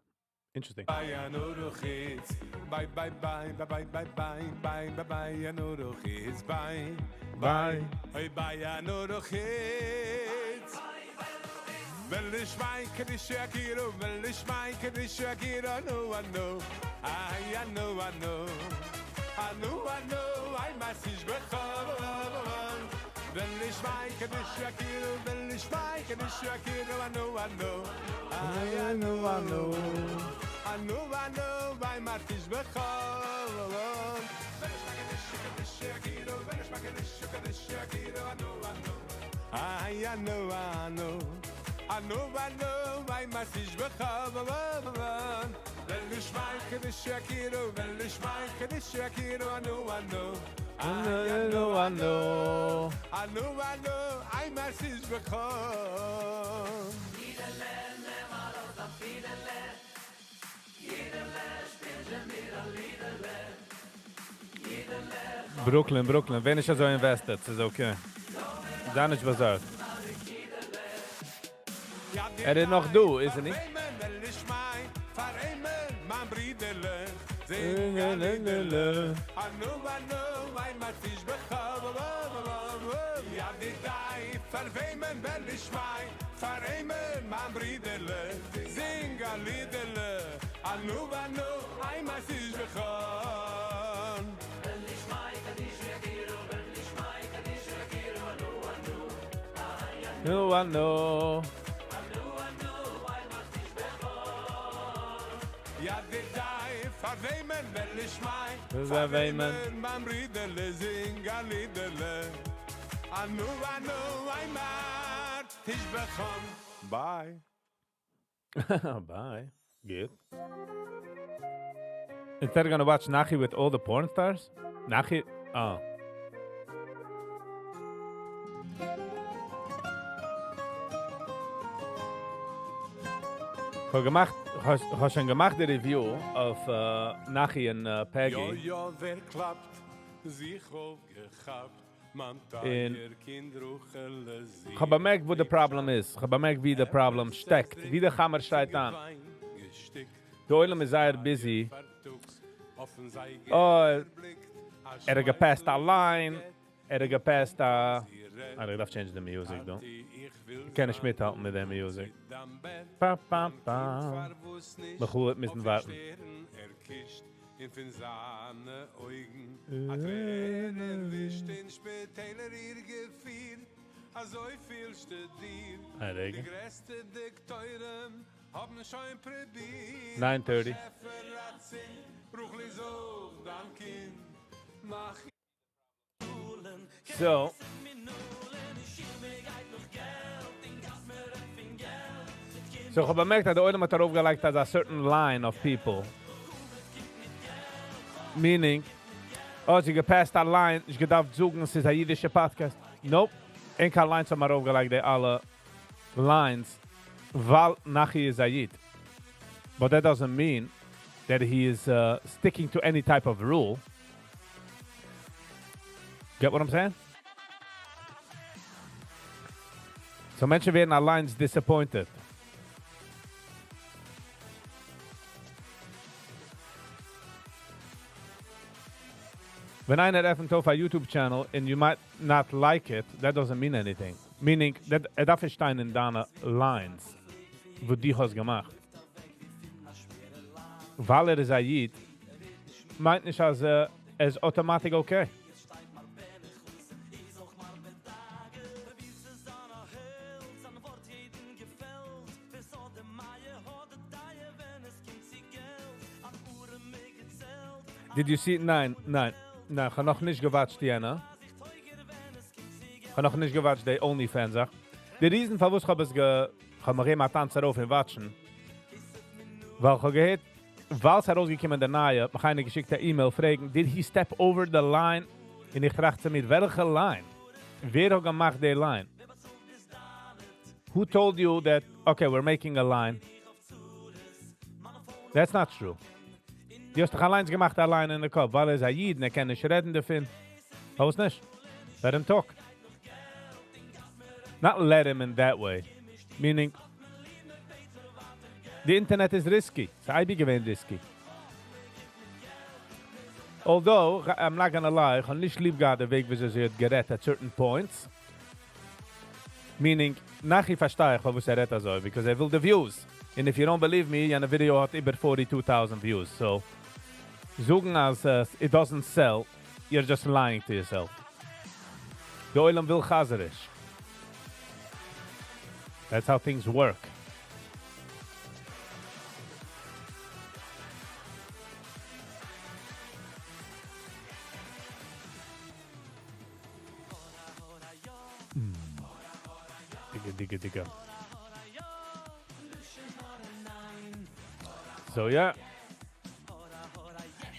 Speaker 1: Interesting.
Speaker 3: ביי, אנורוchiz, ביי, ביי, ביי, ביי, ביי, ביי, ביי, ביי, ביי, ביי, אנורוchiz, ביי,
Speaker 1: ביי.
Speaker 3: ביי, ביי, אנורוchiz. וועל נישט מיין קדיש יקירו, וועל נישט מיין קדיש יקירו, אנו, אנו, איי, אנו, אנו. אנו, אנו, איי, מה סיש בחום. וועל נישט מיין קדיש יקירו, וועל נישט מיין קדיש יקירו, אנו, אנו, איי, אנו, אנו. אנו, אנו, איי, מה סיש בחום. וועל נישט מיין קדיש, קדיש יקירו, וועל נישט מיין קדיש, קדיש יקירו, אנו, אנו. איי, אנו, אנו.
Speaker 1: Brooklyn, Brooklyn, ווער נישט אזוי invested, ס'איז okay. זיי נישט באזארגט. ער איז נאך דא, איז ער נישט? נו א נו. פאר וועמען?
Speaker 3: Bye.
Speaker 1: Bye. Good. Instead of gonna watch Nachi with all the porn stars? Nachi. Oh. איך האב געמאכט, איך האב שוין געמאכט די review אויף Nachi און Peggy.
Speaker 3: יא יא, ווער קלאפט? זיך אויפגעכאפט, מיין
Speaker 1: און
Speaker 3: טייער קינד רחלע זי
Speaker 1: איך האב באמערקט וואו די problem איז. איך האב באמערקט וואו די problem שטעקט. וואו די חמור שטייט אן. די עולם איז זייער busy. Oh, ער האט גע passed א line. ער האט גע passed א. Ah, איך דארף change the music, דא. איך קען נישט מיטהאלטן מיט די music. Pa, pa, pa. מ'וועט מוזן ווארטן.
Speaker 3: אין פון זיינע אויגן א טרער ווישט אין שפיטעלער איר געפירט אזוי פיל שטודירט
Speaker 1: א רגע.
Speaker 3: די גרעסטע דאקטוירים האבן שוין פרובירט
Speaker 1: 9:30.
Speaker 3: רחלי זאג דיין קינד מאך
Speaker 1: So, So, איך האב באמערקט, אז דער עולם האט ארויפגעלייגט אז a certain line of people. Meaning, oh, זי גע passed א line, נישט געדארפט זאגן, ס'איז א אידישע podcast. Nope. ענק אליינס האבן ארויפגעלייגט די אלע lines, ווייל Nachi איז א איד. But that doesn't mean that he is sticking to any type of rule. Get what I'm saying? So מענטשן ווערן אליינס disappointed. ווען איינער עפנט אויף א YouTube channel and you might not like it, that doesn't mean anything. Meaning, that ער דארף נישט שטיין אין דיינע lines, וואו דו האסט געמאכט. ווייל ער איז א איד, מיינט נישט, אז ער איז automatic okay. Did you see? ניין, ניין, ניין, איך האב נאך נישט גע watched יענע. איך האב נאך נישט גע watched די OnlyFans זאך. די reason פארוואס איך האב עס גע... איך האב מיר געגעבן א טאנץ ארויף און watchן. ווייל איך האב געהערט, ווייל ס'איז ארויסגעקומען די נייע, האט מיך איינער געשיקט א email פרעגן, did he step over the line? און איך טראכט צו מיר, וועלכע line? ווער האט געמאכט די line? Who told you that, okay, we're making a line? That's not true. דו האסט דאך אליינס געמאכט א line אין די קאפ, ווייל ער איז א איד און ער קען נישט רעדן דערפון. פארוואס נישט? Let him talk. Not let him in that way. Meaning, the internet is risky. ס'איז אייביג געווען risky. Although, I'm not gonna lie, איך האב נישט ליב געהאט די וועג, ווי זי האט גערעדט at certain points. Meaning, נאכהער פארשטיי איך, וואס ער רעדט אזוי, because ער וויל the views. And if you don't believe me, יענע video האט איבער 42,000 views. So, זאגן אז it doesn't sell, you're just lying to yourself. די עולם וויל חזר'יש. That's how things work. דיגע, דיגע, דיגע. So yeah.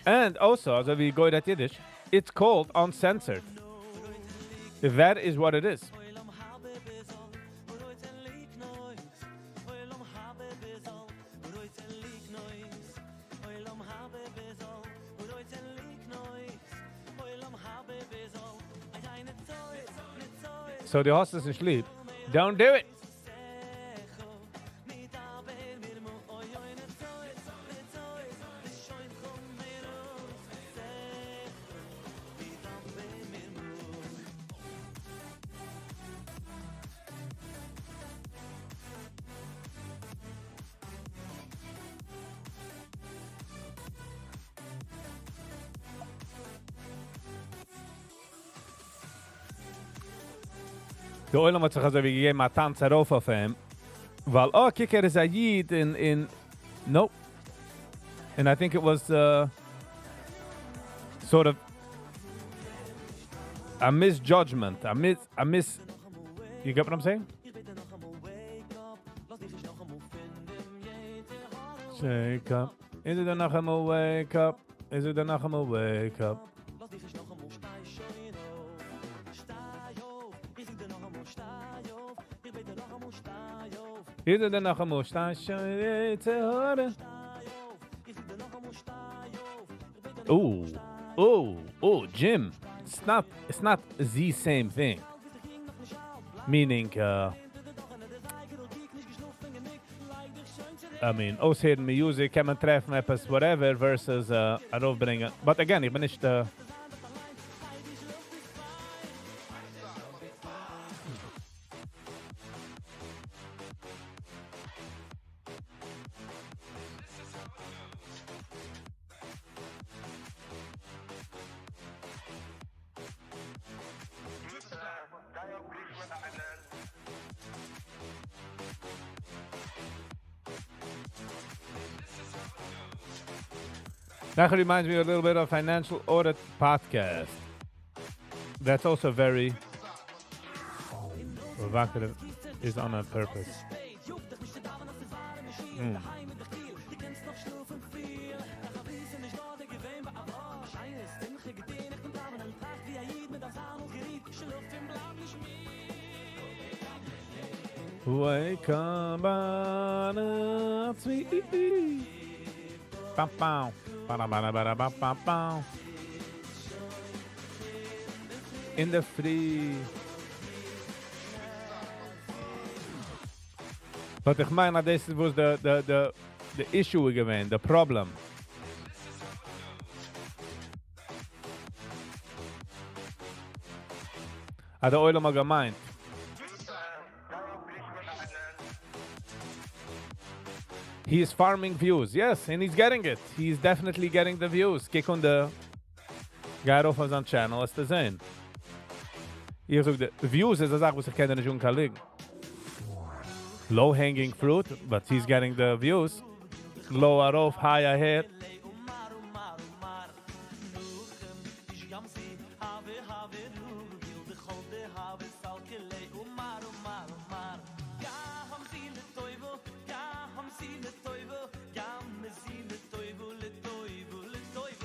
Speaker 1: And also, אזוי ווי גוי רעדט אידיש, it's called uncensored. That is what it is. So דו האסט עס נישט ליב, don't do it! די עולם האט זיך אזוי ווי געגעבן א טאנץ ארויף אויף אים, ווייל אה קוק ער איז א איד און און nope. And I think it was sort of a misjudgment, a mis a mis you get what I'm saying? Shake up. איז ער דער נאכאמאל wake up? איז ער דער נאכאמאל wake up? איז ער דער נאכאמאל שטיי שוין צו הארע? Oh, oh, oh, Jim. It's not, it's not the same thing. Meaning, I mean, אויסהערן music קען מען טרעפן עפעס whatever versus ארויפברענגען. But again, איך בין נישט... That reminds me a little bit of Financial Audit Podcast. That's also very provocative, is on a purpose. Wake up on a sweet. Bow, bow. Ba, ba, ba, ba, ba, ba. אין דער פרי. But איך מיין, אז דאס was the, the, the, the issue געווען, the problem. האט דער עולם געמיינט. He is farming views. Yes, and he's getting it. He's definitely getting the views. קוק אן די גיי ארויף אויף זיין channel, וועסטו זען. איך זאג דיר, views איז א זאך וואס איך קען דיר נישט אנקאליגן. Low hanging fruit, but he's getting the views. Low ארויף, high ahead.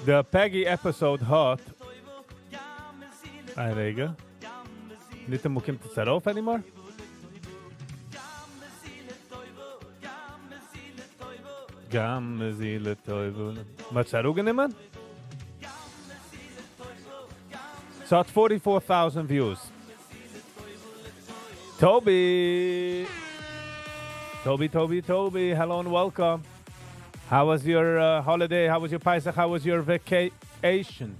Speaker 1: The Peggy episode האט א רגע. ניטאמאל קומט עס ארויף anymore? גם זי לטויבו. מ'האט עס אראפגענומען? ס'האט 44,000 views. Toby! Toby, Toby, Toby, hello and welcome. How was your holiday? How was your Pesach? How was your vacation?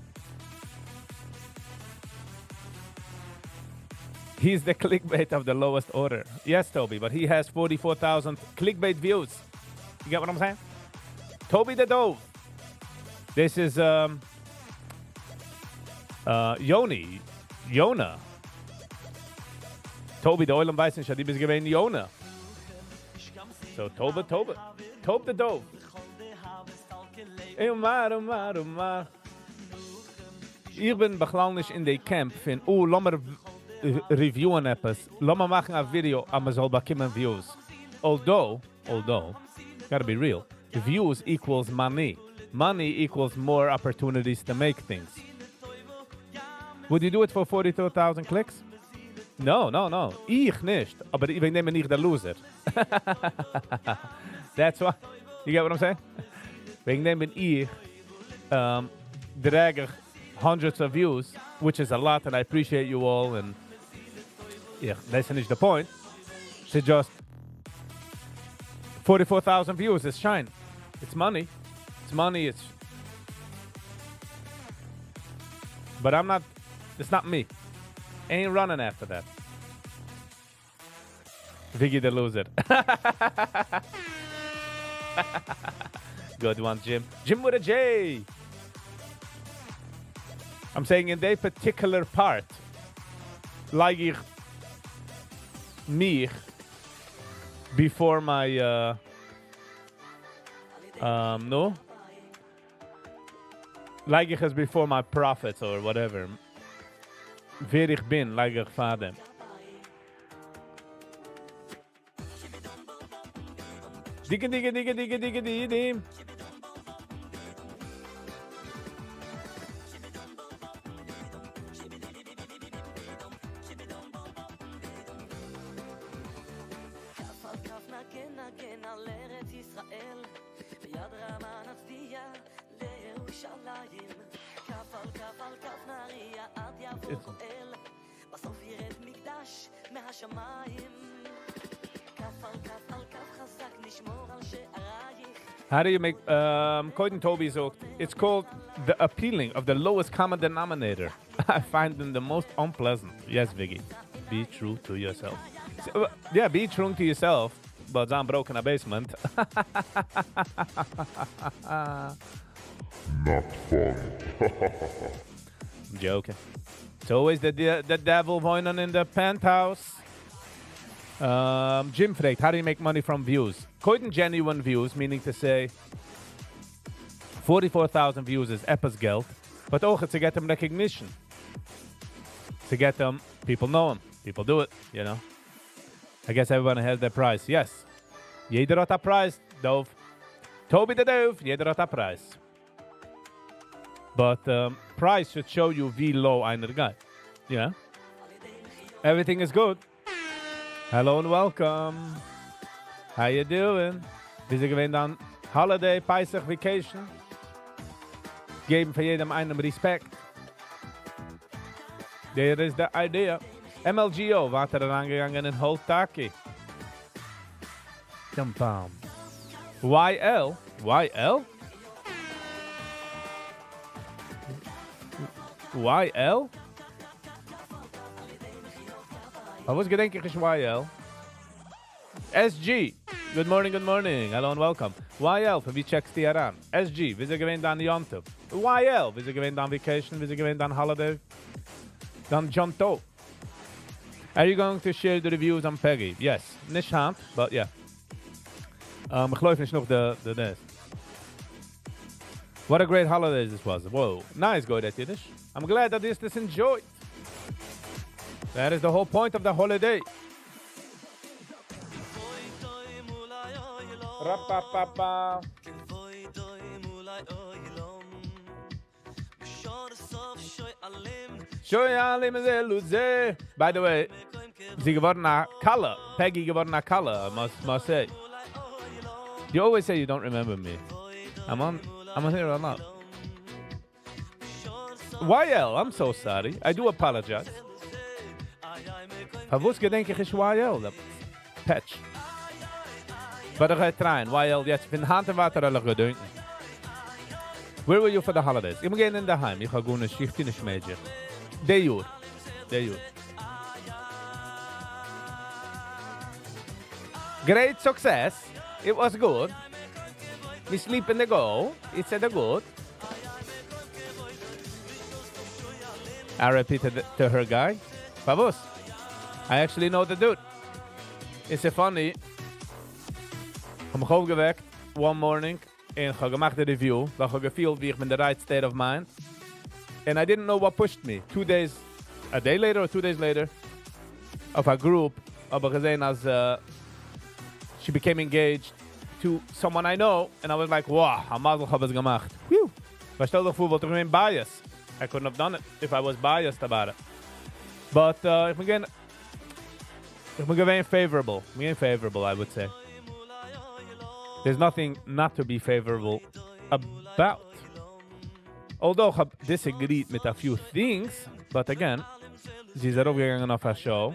Speaker 1: He's the clickbait of the lowest order. Yes, Toby, but he has 44,000 clickbait views. You get what I'm saying? Toby the Dove. This is Yoni. Yona. Toby, די עולם ווייסט נישט, דו ביסט געווען Yona. So, Toby, Toby. Tobe the Dove. Umar, umar, umar. איך בין בכלל נישט אין די camp פון, oh, לאמיר review ען עפעס. לאמיר מאכן א video, אז מען זאל באקומען views. Although, although, gotta be real. Views equals money. Money equals more opportunities to make things. Would you do it for 42,000 clicks? No, no, no. איך נישט. אבער וועגן דעם בין איך דער loser. That's why. You get what I'm saying? וועגן דעם בין איך דרעג איך hundreds of views, which is a lot, and I appreciate you all. And yeah, דאס איז נישט the point. It's just 44,000 views is שיין. It's money. It's money. It's But I'm not, it's not me. Ain't running after that. Viggy the loser. Good one, Jim. Jim with a J. I'm saying in that particular part, לייג איך מיך before my no לייג איך עס before my profits or whatever. ווער איך בין, לייג איך פאר דעם. דיגע דיגע דיגע דיגע דיגע דידים. How do you make um, קודם Toby זאגט, it's called the appealing of the lowest common denominator. I find them the most unpleasant. Yes, Viggy. Be true to yourself. So, uh, yeah, be true to yourself, but זיין broke in a basement.
Speaker 4: Not fun.
Speaker 1: I'm joking. It's always the, the, the devil וואוינען in the penthouse. Um, Jim פרעגט, how do you make money from views? קודם genuine views, meaning to say 44,000 views איז עפעס געלט, but אויך to get them recognition. To get them, people know them. People do it, you know. I guess everyone has their price. Yes. יעדער האט א פרייז, דוב. Toby the Dove, יעדער האט א פרייז. But um, price should show you ווי low איינער גייט. Yeah. Everything is good. Hello and welcome. How you doing? ווי איז געווען דיין holiday, Pesach vacation? געבן פאר יעדעם איינעם respect. There is the idea. MLGO ווייטער אריינגעגאנגען אין האלט טאקע. דאם באם. YL? YL? YL? פארוואס געדענק איך נישט YL? SG! Good morning good morning, hello and welcome. YL, פון ווי טשעקסטו אריין? SG, וויאזוי געווען דיין יום טוב? YL, וויאזוי געווען דיין vacation? וויאזוי געווען דיין holiday? דיין יום טוב? Are you going to share the reviews on Peggy? Yes. נישט היינט, but yeah. Um, איך לויף נישט נאך די די דעס. What a great holiday this was. Whoa. Nice, גוידעט אידיש. I'm glad that this this enjoyed. That is the whole point of the holiday. Rapapapa. שואלים זה לזה. By the way, זי געווארן א כלה. Peggy געווארן א כלה, must must say. You always say you don't remember me. I'm on I'm on here a lot. YL, I'm so sorry. I do apologize. פארוואס געדענק איך נישט YL? פעטש. But איך גיי טרייען, YL, יעצט פון היינט און ווייטער וועל איך געדענקען. Where were you for the holidays? איך בין געווען אינדערהיים, איך האב גארנישט, איך טו נישט major. די יאר. די יאר. Great success, it was good. We sleep in the go, it's a good. RIP to, to her guy. פארוואס? I actually know the dude. It's a funny. כ'האב מיך אויפגעוועקט one morning און כ'האב געמאכט די review ווייל כ'האב געפילט ווי איך בין די right state of mind and I didn't know what pushed me. Two days, a day later or two days later אויף א group האב איך געזען אז she became engaged. to someone I know, and I was like, wow, א מזל כ'האב עס געמאכט. Whew. ווייל שטעל דיך פאר וואלט איך געווען biased. I couldn't have done it if I was biased about it. But איך בין געווען איך בין געווען favorable. איך בין געווען favorable, I would say. There's nothing not to be favorable about. Although איך האב disagreed מיט a few things, but again, זי איז ארויפגעגאנגען אויף א show,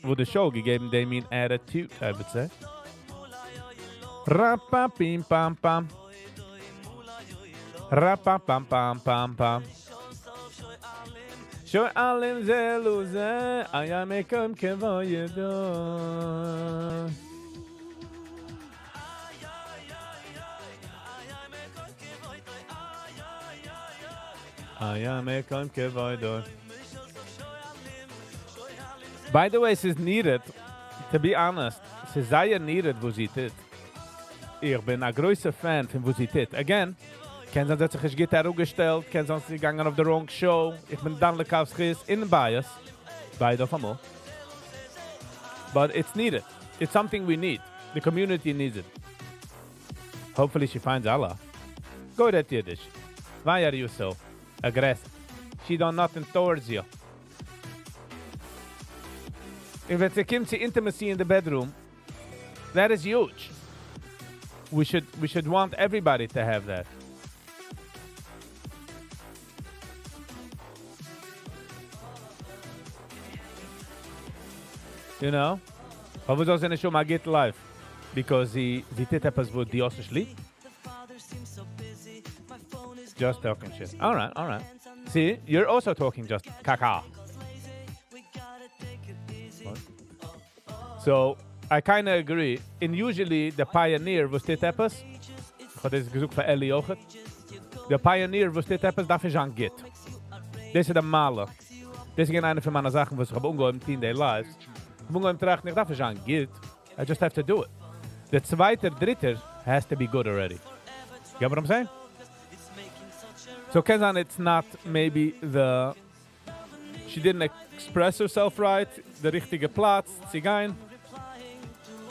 Speaker 1: וואו די show געגעבן די מין attitude, I would say. ראפא פים פאם פאם. ראפא פאם פאם פאם פאם. שואלים זה לזה, היה מקום כבודו. היה מקום כבודו. By the way, ס'איז needed, to be honest, ס'איז זייער needed וואס זי טוט. איך בין א גרויסער fan פון וואס זי טוט. Again, קען זיין זי האט זיך נישט גוט אראפגעשטעלט, קען זיין זי איז געגאנגען אויף the wrong show, איך בין דן לכף זכות און bias, ביידע אויפאמאל. But it's needed. It's something we need. The community needs it. Hopefully she finds Allah. Go רעדט אידיש. Why are you so aggressive? She done nothing towards you. און ווען ס'קומט צו intimacy in the bedroom, that is huge. We should, we should want everybody to have that. You know? פארוואס זאל זי נישט האבן א גוט life? Because זי, זי טוט עפעס וואס דו האסט נישט ליב? Just talking shit. Alright, alright. See, you're also talking just caca. So, I kinda agree. און usually the pioneer וואס טוט עפעס, איך האב דאס געזאגט פאר אלי אויכעט, the pioneer וואס טוט עפעס דארף נישט זיין גוט. דאס איז די מעלה. דאס איז געווען איינע פון מיינע זאכן וואס איך האב אנגעהויבן טון די lives. איך האב אנגעהויבן טראכטן איך דארף נישט זיין גוט, I just have to do it. דער צווייטער דריטער has to be good already. Get what I'm saying? So קען זיין it's not maybe the she didn't express herself right, די ריכטיגע פלאץ צו גיין.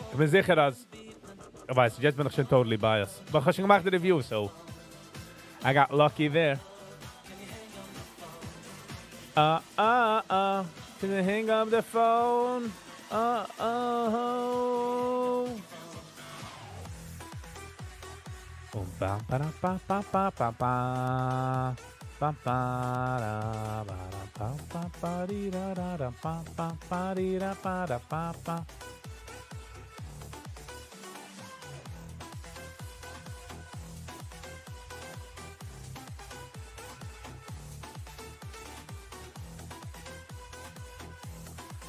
Speaker 1: איך בין זיכער אז, איך ווייס נישט, יעצט בין איך שוין totally biased. But איך האב שוין געמאכט די review so I got lucky there. אה אה אה, can you hang up the phone? אה אה. און פא פא פא פא פא פא פא פא פא רא בא רא פא פא פא רי רא רא רא פא פא פא רי רא פא רא פא פא.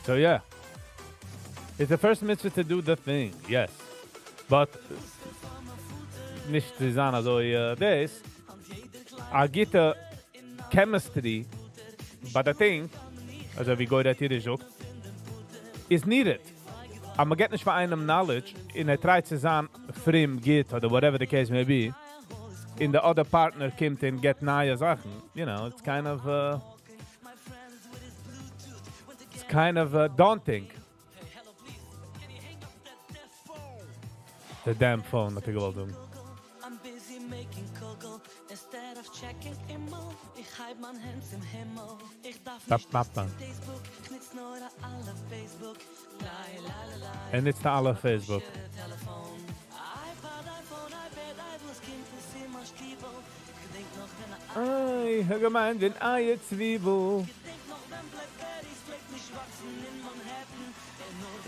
Speaker 1: So yeah. It's the first mitzvah to do the thing, yes. But נישט צו זיין אזוי דאס. א גוטע chemistry ביי די thing, אזוי ווי גוי רעדט אידיש זאגט, is needed. אז מ'געט נישט פאר איינעם knowledge און ער try ט צו זיין פרום, גוט, אדער whatever the case may be, און די other partner קומט און געט נייע זאכן, you know, it's kind of it's kind of daunting. The damn phone האט ער געוואלט זאגן. ער נוצט אלע Facebook. איי, האב געמיינט ווען אייער צוויבל.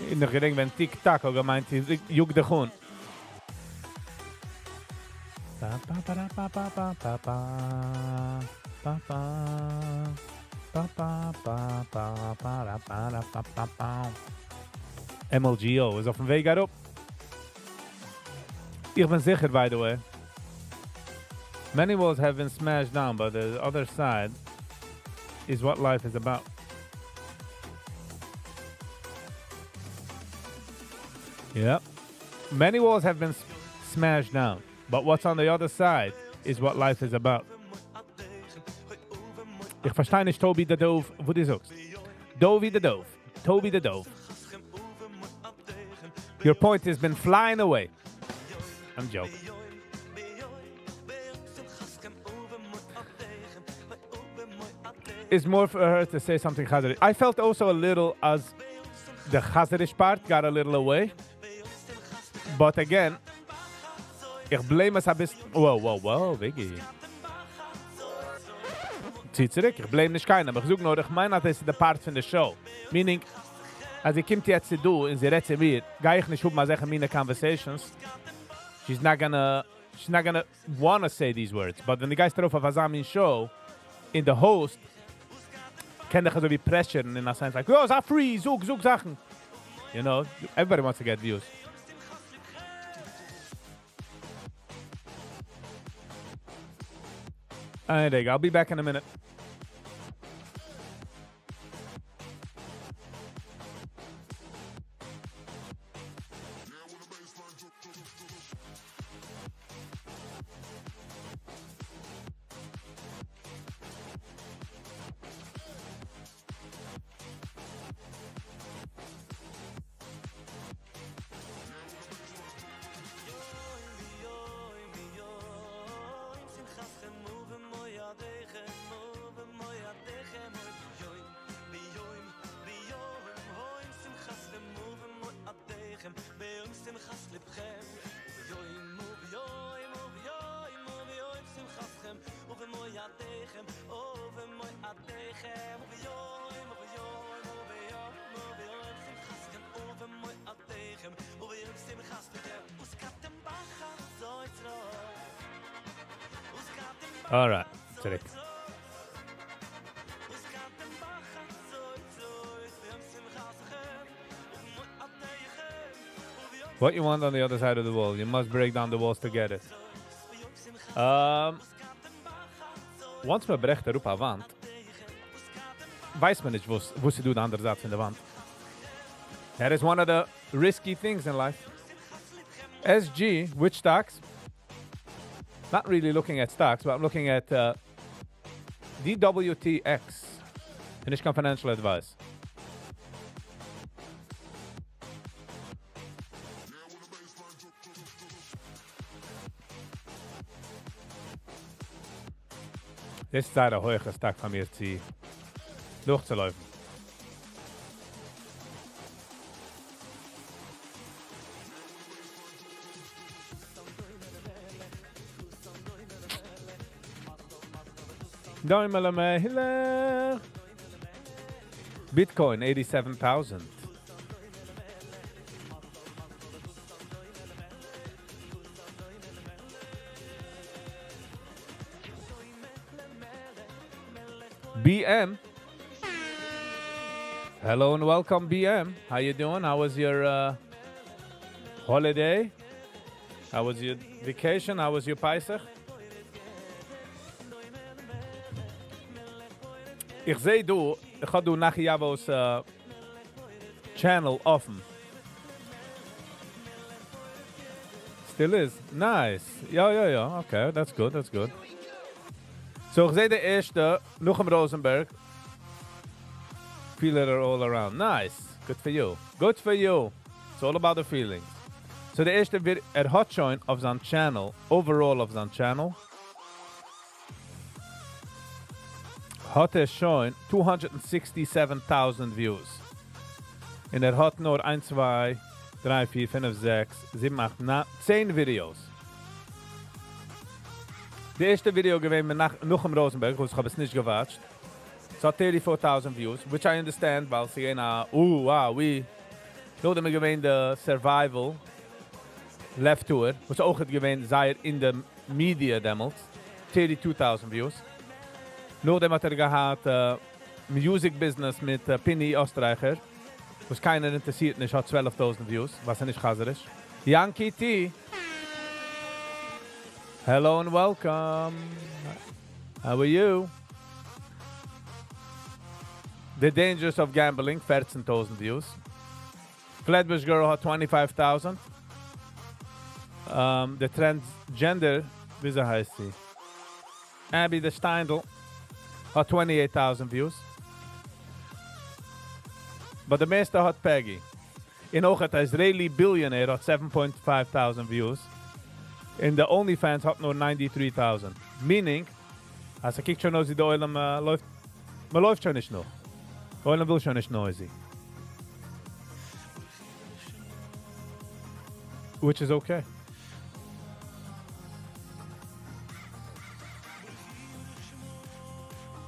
Speaker 1: און איך געדענק ווען tic tac האט געמיינט יאג דיך אן. MLGO איז אויפן וועג אראפ. איך בין זיכער by the way. Many walls have been smashed down but the other side is what life is about. Yeah. Many walls have been smashed down, but what's on the other side is what life is about. איך פארשטיי נישט Toby the Dove, וואס דו זאגסט. Dovi the Dove. Toby the Dove. Your point has been flying away. I'm joking. It's more for her to say something Chazarish. I felt also a little as the Chazarish part got a little away. But again, איך blame עס א ביסל... Whoa, whoa, whoa, Biggie. צי צוריק, איך blame נישט קיינעם. איך זאג נאר, איך מיין אז דאס איז די part פון די show. Meaning, אז זי קומט יעצט צו דא און זי רעדט צו מיר, גיי איך נישט האבן אזעלכע מינע conversations. She's not gonna, she's not gonna wanna say these words. But ווען דו גייסט ארויף אויף אזא מין show, און די host קען דיך אזוי ווי pressure'ן in a sense like, oh, זיי free, זאג, זאג זאכן. You know, everybody wants to get views. איין רגע, I'll be back in a minute. Alright, צוריק. What you want on the other side of the wall, you must break down the walls to get it. Once מען ברעכט אראפ א וואנט, ווייסט מען נישט וואס וואס איז דא די אנדערע זייט פון די וואנט. That is one of the risky things in life. SG, which stocks? Not really looking at stocks, but I'm looking at uh, DWTX. נישט קיין financial advice. דאס איז זייער א הויכע סטאק פאר מיר צו דורכצולויפן. דומה למלך. Bitcoin eighty seven thousand. BM. Hello and welcome BM. How you doing? How was your uh, holiday? How was your vacation? How was your Pesach? איך זעה דא, איך האב דא נחי יבו'ס channel אפן. Still is. Nice. יא יא יא, okay, that's good, that's good. So איך זעה די ערשטע, נחום ראזענבערג. Feel it all around. Nice. Good for you. Good for you. It's all about the feelings. So די ערשטע ווידעא, ער האט שוין אויף זיין channel, overall אויף זיין channel, האט ער שוין two hundred and sixty seven thousand views. און ער האט נאר איינס צוויי דריי פיר פינף זעקס זיבן אכט ניין צען ווידיאוס. די ערשטע ווידיאו געווען מיט נחום ראזענבערג וואס איך האב עס נישט געוואטשט. ס'האט thirty four thousand views, which I understand ווייל ס'איז געווען א או אה ווי. נאכדעם איז געווען די survival לב טהור וואס איז אויכעט געווען זייער אין די מידיע דעמאלטס, thirty two thousand views. נאכדעם האט ער געהאט music business מיט פיני אסטרייכער וואס קיינער אינטערסירט נישט האט צוועלף טויזנט views ווייל ס'איז נישט חזר'יש. יענקי טי! Hello and welcome! How are you? The Dangers of Gambling פערצן טויזנט views. Flatbush Girl האט twenty five thousand. די transgender וויאזוי הייסט זי? Abby די שטיינדל האט twenty eight thousand views. But די מערסטע האט Peggy. און אויך א Israeli billionaire האט seven point five thousand views. און די OnlyFans האט נאר 93,000. Meaning, אז ס'קוקט שוין אויס ווי די עולם לויפט, מ'לויפט שוין נישט נאך. די עולם וויל שוין נישט noisy. Which is okay.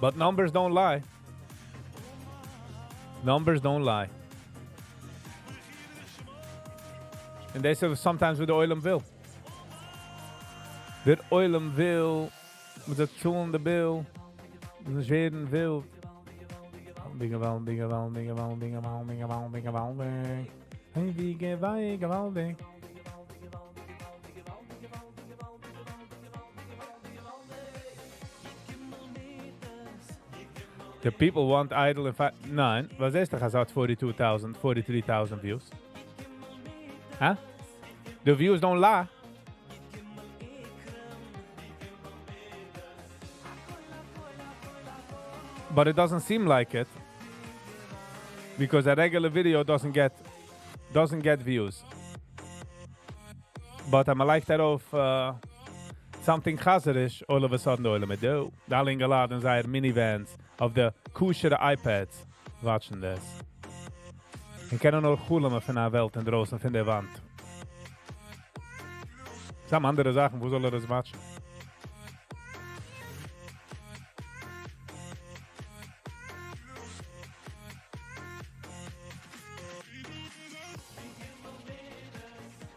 Speaker 1: But numbers don't lie. Numbers don't lie. און דאס איז sometimes וואס דער עולם וויל. דער עולם וויל, מ'זאל צאלן די bill, נישט ווערן ווילד. געוואלדיג, געוואלדיג, געוואלדיג, געוואלדיג, געוואלדיג, געוואלדיג. Hey, ווי געוואלדיג, געוואלדיג. The people want idle in fact. ניין, וואס איז דאך, אז האט 42,000, 43,000 views? Huh? The views don't lie. But it doesn't seem like it because a regular video doesn't get views. But I'm like ארויף something חזיריש, all of a sudden עולם איז דא. די אלע אינגעלייט אין זייער minivans אויף די כשר'ע iPads watching this. און קענען נאר חלומ'ען פון א וועלט אין דרויסן פון דער וואנט. ס'איז אנדערע זאכן, וואו זאל ער דאס watch'ן?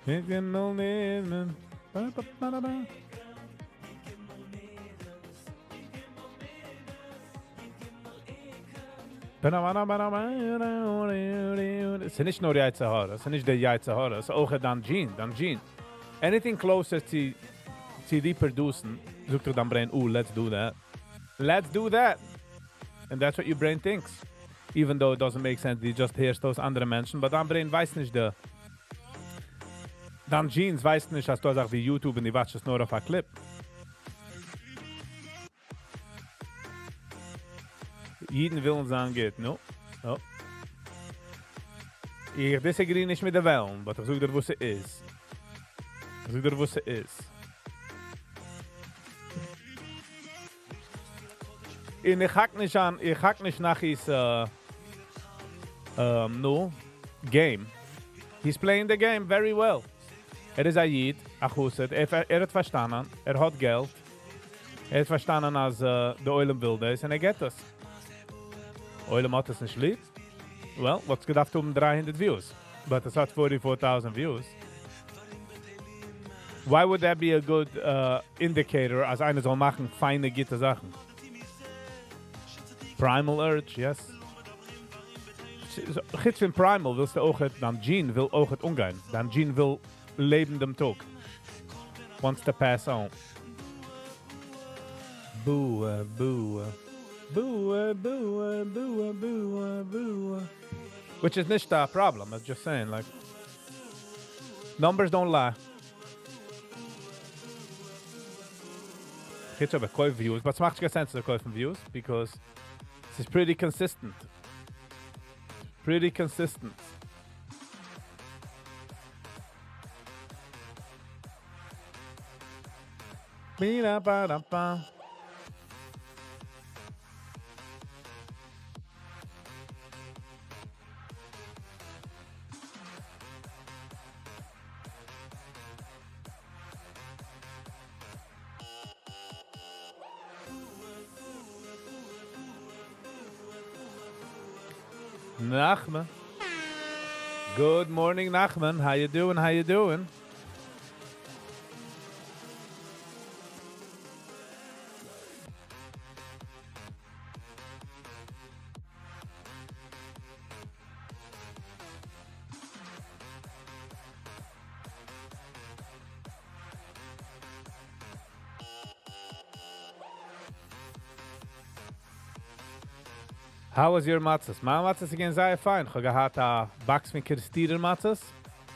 Speaker 1: איך בין נאר נעמען. Ba, ba, ba, ba, ba. עס איז נישט נאר יצר הרע, עס איז נישט דער יצר הרע, עס איז אויך דיין gene, דיין gene. Anything closer to reproducing, זאגט דיר דיין brain, oh, let's do that. Let's do that. And that's what your brain thinks. Even though it doesn't make sense, דו just הערסט אויס אנדערע מענטשן, but דיין brain ווייסט נישט די, דיין genes ווייסט נישט, אז דו זאגסט ווי YouTube און דו watch'סט נאר אויף א clip. אידן ווילן זיין גוט, no? No. איך disagree נישט מיט די וועלן, but איך זאג דיר, וואס עס איז. איך זאג דיר, וואס עס איז. און איך האק נישט אן, איך האק נישט נאך his no, game. He's playing the game very well. ער איז א איד, א חסיד, ער האט פארשטאנען, ער האט געלט. ער האט פארשטאנען, אז דער עולם וויל דאס, און ער get עס. עולם האט עס נישט ליב. Well, וואלט געדארפט האבן 300 views. But עס האט 44,000 views. Why would that be a good indicator אז איינער זאל מאכן פיינע, גוטע זאכן? Primal urge, yes. חוץ פון primal ווילסטו אויך, דיין gene וויל אויך אנגיין. דיין gene וויל לעבן דעם טאג. Wants to pass on. Boo, boo, boo, boo, boo, boo, boo. Which is נישט a problem, I'm just saying, like, numbers don't lie. חוץ אויב ער קויפט views, but עס מאכט קיין sense צו קויפן views, because it's pretty consistent. Pretty consistent. Ba-da-ba-da-ba. Nachman. Good morning, Nachman. How you doing? How you doing? How was your מצות? מיין מצות איז געווען זייער פיין. איך האב געהאט א box פון קערעסטירער מצות.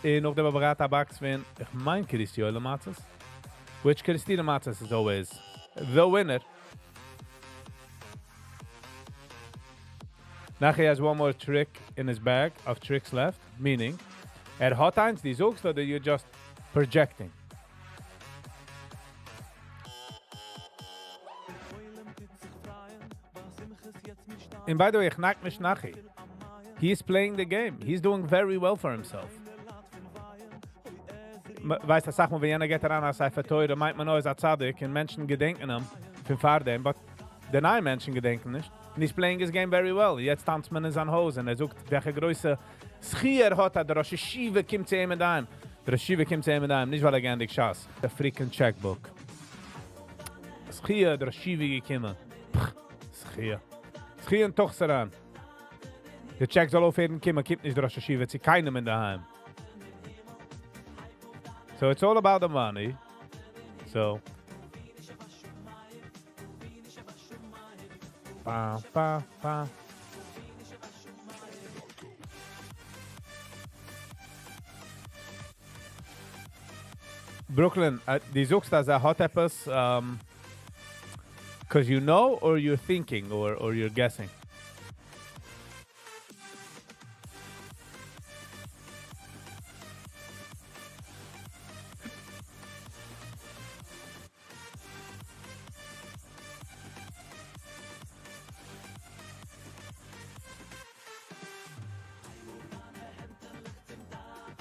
Speaker 1: און נאכדעם האב איך געהאט א box פון, איך מיין קרית יואל'ער מצות. Which קערעסטירער מצות is always the winner. Nachi has one more trick in his bag of tricks left, meaning, ער האט איינס, דו זאגסט, אדער you're just projecting? און by the way, איך knock נישט Nachi. He is playing the game. He's doing very well for himself. ווייסט, אסאך מאל ווען יענער געט אריין א ספר תורה, מיינט מען, ער איז א צדיק און מענטשן געדענקען אים פון פארדעם, but די נייע מענטשן געדענקען נישט. And he's playing his game very well. יעצט טאנצט מען אין זיין הויז און ער זאגט, וועלכע גרויסע זכיה ער האט, אז דער ראש ישיבה קומט צו אים אינדערהיים. דער ראש ישיבה קומט צו אים אינדערהיים, נישט ווייל ער געענדיגט ש"ס. The freaking checkbook. זכיה, דער ראש ישיבה געקומען. פך, זכיה. זכיה אין תוך אריין. דער טשעק זאל אויפהערן קומען, קומט נישט דער ראש ישיבה צו קיינעם אינדערהיים. So it's all about the money. So. Ba, ba, ba. Brooklyn, דו זאגסט אז ער האט עפעס, because you know or you're thinking or you're guessing?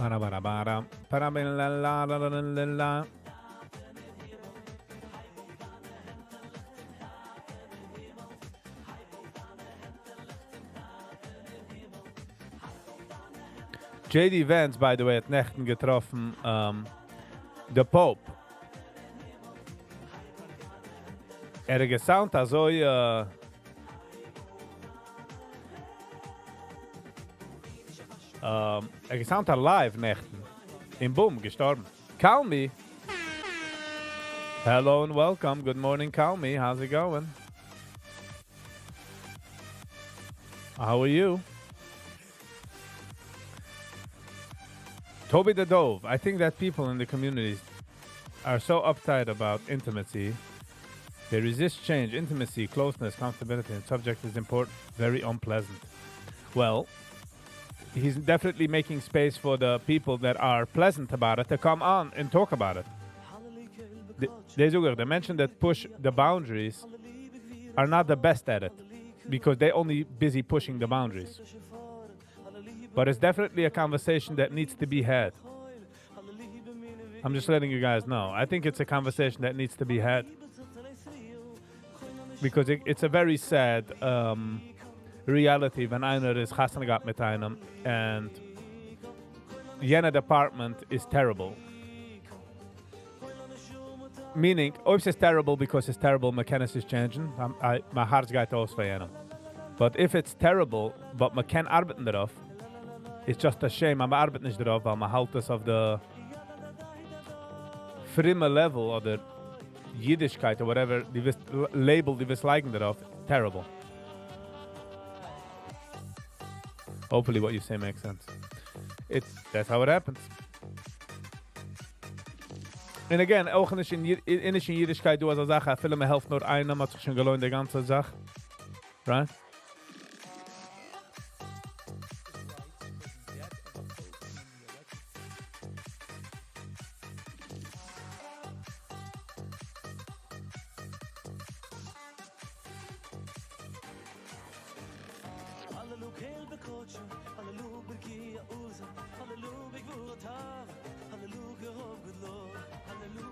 Speaker 1: Para para para para la la la la la la. JD Vance, by the way, האט נעכטן געטראפן the Pope. ער האט גע sound אזוי ער גע sound alive נעכטן. און boom, געשטארבן. Call me. Hello and welcome. Good morning, call me. How's it going? How are you? Toby the Dove. I think that people in the communities are so uptight about intimacy. They resist change, intimacy, closeness, comfortability, and subject is important. Very unpleasant. Well, he's definitely making space for the people that are pleasant about it to come on and talk about it. The מענטשן that push the boundaries are not the best at it because they're only busy pushing the boundaries. But it's definitely a conversation that needs to be had. I'm just letting you guys know. I think it's a conversation that needs to be had because it's a very sad reality ווען איינער איז חתונה געהאט מיט איינעם and יענע department is terrible. Meaning, אויב it's terrible because it's terrible, מ'קען עס נישט change ן, מיין הארץ גייט אויס פאר יענעם. But if it's terrible, but מ'קען ארבעטן דערויף, it's just a shame, מ'ארבעט נישט דערויף, ווייל מ'האלט עס אויף די פרומע level אדער אידישקייט or whatever, דו ווילסט label, דו ווילסט לייגן דערויף, terrible. Hopefully what you say makes sense. That's how it happens. And again, אויך נישט אין נישט אין אידישקייט דא אזא זאך, אפילו מ'העלפט נאר איינעם, האט זיך שוין געלוינט די גאנצע זאך. Right?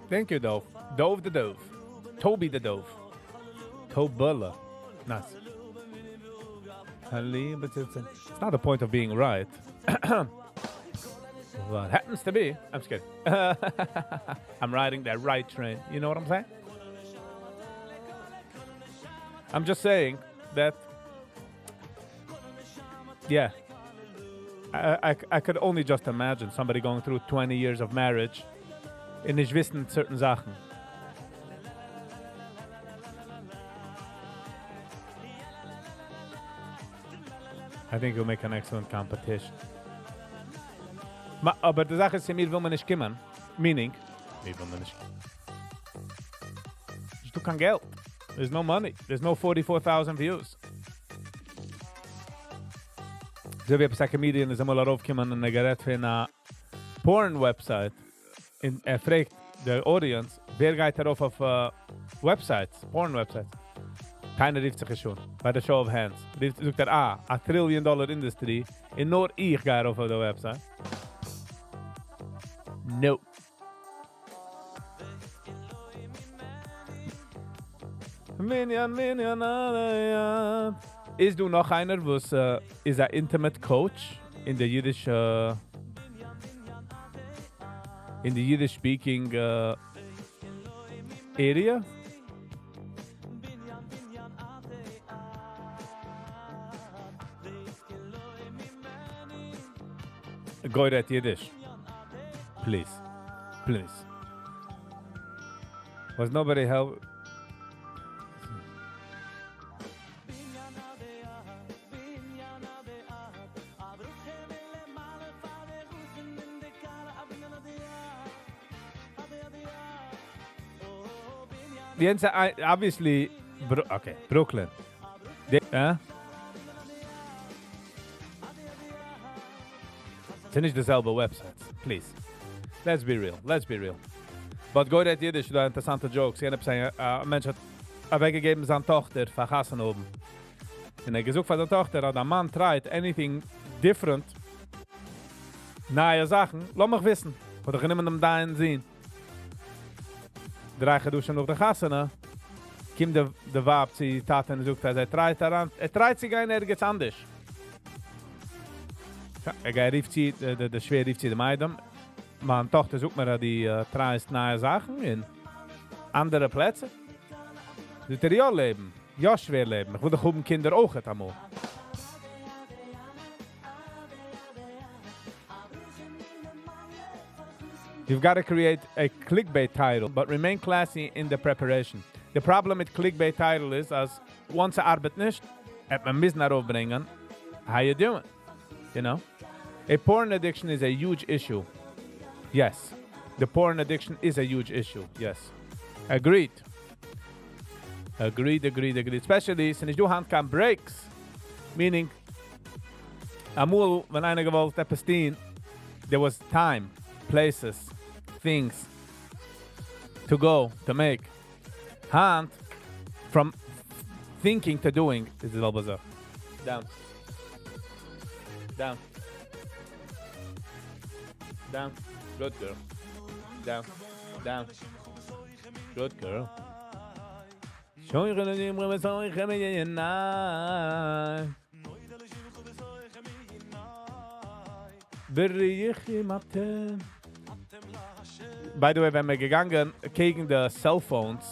Speaker 1: Thank you, Dove. Dove the Dove. Toby the Dove. Tobula. Nice. It's not the point of being right. What happens to be, I'm just kidding. I'm riding that right train. You know what I'm saying? I'm just saying that, yeah, I could only just imagine somebody going through 20 years of marriage און נישט וויסן certain זאכן. I think you'll make an excellent competition. אבער די זאך איז, צו מיר וויל מען נישט קומען. Meaning, מיר וויל מען נישט. נישטא קיין געלט. There's no money. There's no 44,000 views. אזוי ווי עפעס א comedian איז אמאל ארויפגעקומען און ער גערעדט פון א porn website. און ער פרעגט the audience, ווער גייט ארויף אויף websites, porn websites? קיינער רופט זיך נישט אן. By the show of hands. רופט, זאגט ער, אה, א trillion dollar industry, און נאר איך גיי ארויף אויף די website. No. מנין מנין איז דא נאך איינער וואס איז א intimate coach אין די אידיש אין די Yiddish speaking area? גוי רעדט אידיש. Please. Please. Was nobody help? Obviously, Bro okay, Brooklyn. די, אה? ס'איז נישט די זעלבע websites. Please. Let's be real. Let's be real. But גוי רעדט אידיש, דא אינטערעסאנטע jokes. יענער א מענטש האט אוועקגעגעבן זיין טאכטער פאר חתונה האבן. און ער האט געזאגט פאר זיין טאכטער, אז דיין מאן try ט anything different, נייע זאכן, לאז מיך וויסן. האט ער גענומען דעם דיין זון. דריי חדשים נאך די חתונה, קומט די, די ווייב צו טאטע און זאגט, אז ער try ט אריין, ער try ט צו גיין ערגעץ אנדערש. ער גייט רופט צו, די, די שווער רופט צו דעם איידעם. מיין טאכטער זאגט מיר, אז דו try סט נייע זאכן אין אנדערע פלעצער. זאגט ער, יא לעבן, יא שווער לעבן. איך וויל דאך האבן קינדער אויך אמאל. You've got to create a clickbait title, but remain classy in the preparation. The problem with clickbait title is, אז once ס'ארבעט נישט, וועט מען מוזן ארויפברענגען, how you doing? You know? A porn addiction is a huge issue. Yes. The porn addiction is a huge issue. Yes. Agreed. Agreed, agreed, agreed. Especially, ס'איז נישטא היינט קיין breaks. Meaning, אמאל, ווען איינער געוואלט עפעס טון, there was time, places, things to go, to make. היינט, from thinking to doing, איז די זעלבע זאך. Down. Down. Down. Good girl. Down. Down. Good girl. שוין גענומען מיר זאלן איך מיר ניין. בריחי מאטע. By the way, ווען מיר געגאנגען קעגן די cell phones,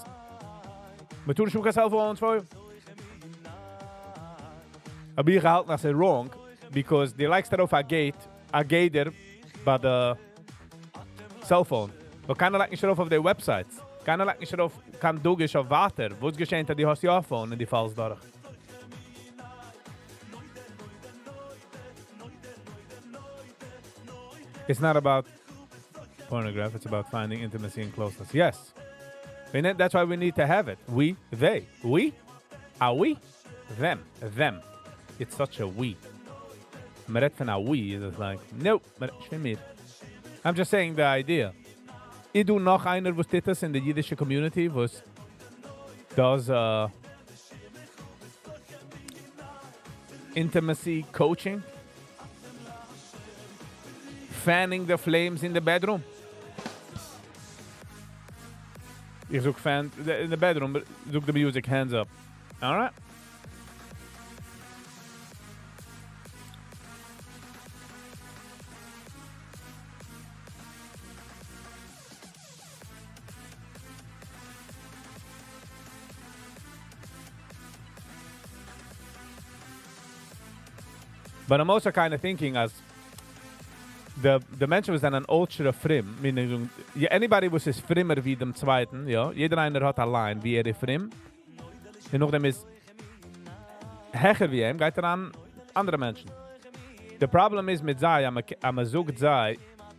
Speaker 1: מיר טון שוין קיין cell phones פאר. אבער איך האלט אז ס'איז wrong, because דו לייגסט ארויף א gate, א גדר ביי די cell phone. אבער קיינער לייגט נישט ארויף אויף די websites. קיינער לייגט נישט ארויף קיין דגוש אויף ווייטער. וואס געשעט, אז דו האסט יא phone און דו פאלסט דורך? It's not about pornography, it's about finding intimacy and closeness. Yes. We need, that's why we need to have it. We, they. We? Are we? Them. Them. It's such a we. מ'רעדט פון a we, is it like, no, מ'רעדט I'm just saying the idea. איז דא נאך איינער, וואס טוט דאס אין די אידישע community, וואס does intimacy coaching? Fanning the flames in the bedroom. איך זאג fan in the bedroom, זאגט the music, hands up. All right? But I'm also kind of thinking as the מענטשן וואס זענען ultra פרום, meaning, yeah, anybody וואס איז פרומער ווי דעם צווייטן, יא, יעדער איינער האט א line, ווי ער איז פרום. און נאכדעם איז העכער ווי אים, גייט ער אן אנדערע מענטשן. The problem איז מיט זיי, אז מען זאגט זיי,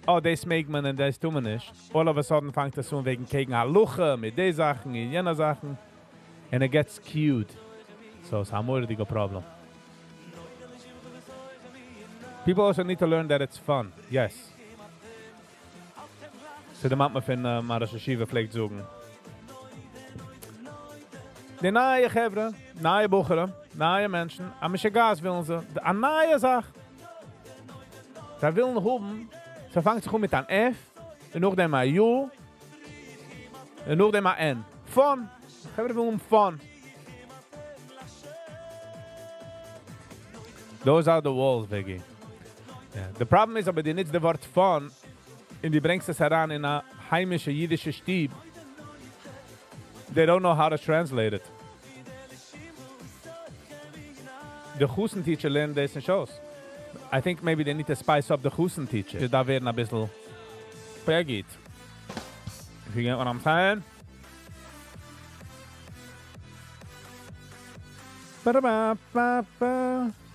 Speaker 1: oh, דאס מעג מען און דאס טאר מען נישט. All of a sudden פאנגט עס אן וועגן קעגן הלכה, מיט די זאכן, און יענע זאכן. And it gets skewed. So it's a מורא'דיגע problem. People also need to learn that it's fun. Yes. So דערמאנט מיר פון מיין ראש ישיבה פלעגט זאגן. די נייע חברה, נייע בחורים, נייע מענטשן, א משוגעת ווילן זיי, א נייע זאך. זיי ווילן האבן, ס'פאנגט זיך אן מיט אן F, און נאכדעם א U, און נאכדעם א N. Fun! חברה ווילן האבן fun. Those are the walls, Viggy. Yeah. The problem איז אבער דו נוצט די ווארט fun און דו ברענגסט עס אריין אין א היימישע אידישע שטוב. They don't know how to translate it. די חתן teacher לערנט דאס נישט אויס. I think maybe they need to spice up די חתן teacher. ס'דארף ווערן אביסל פעגיט. If you get what I'm saying. Ba-da-ba-ba-ba.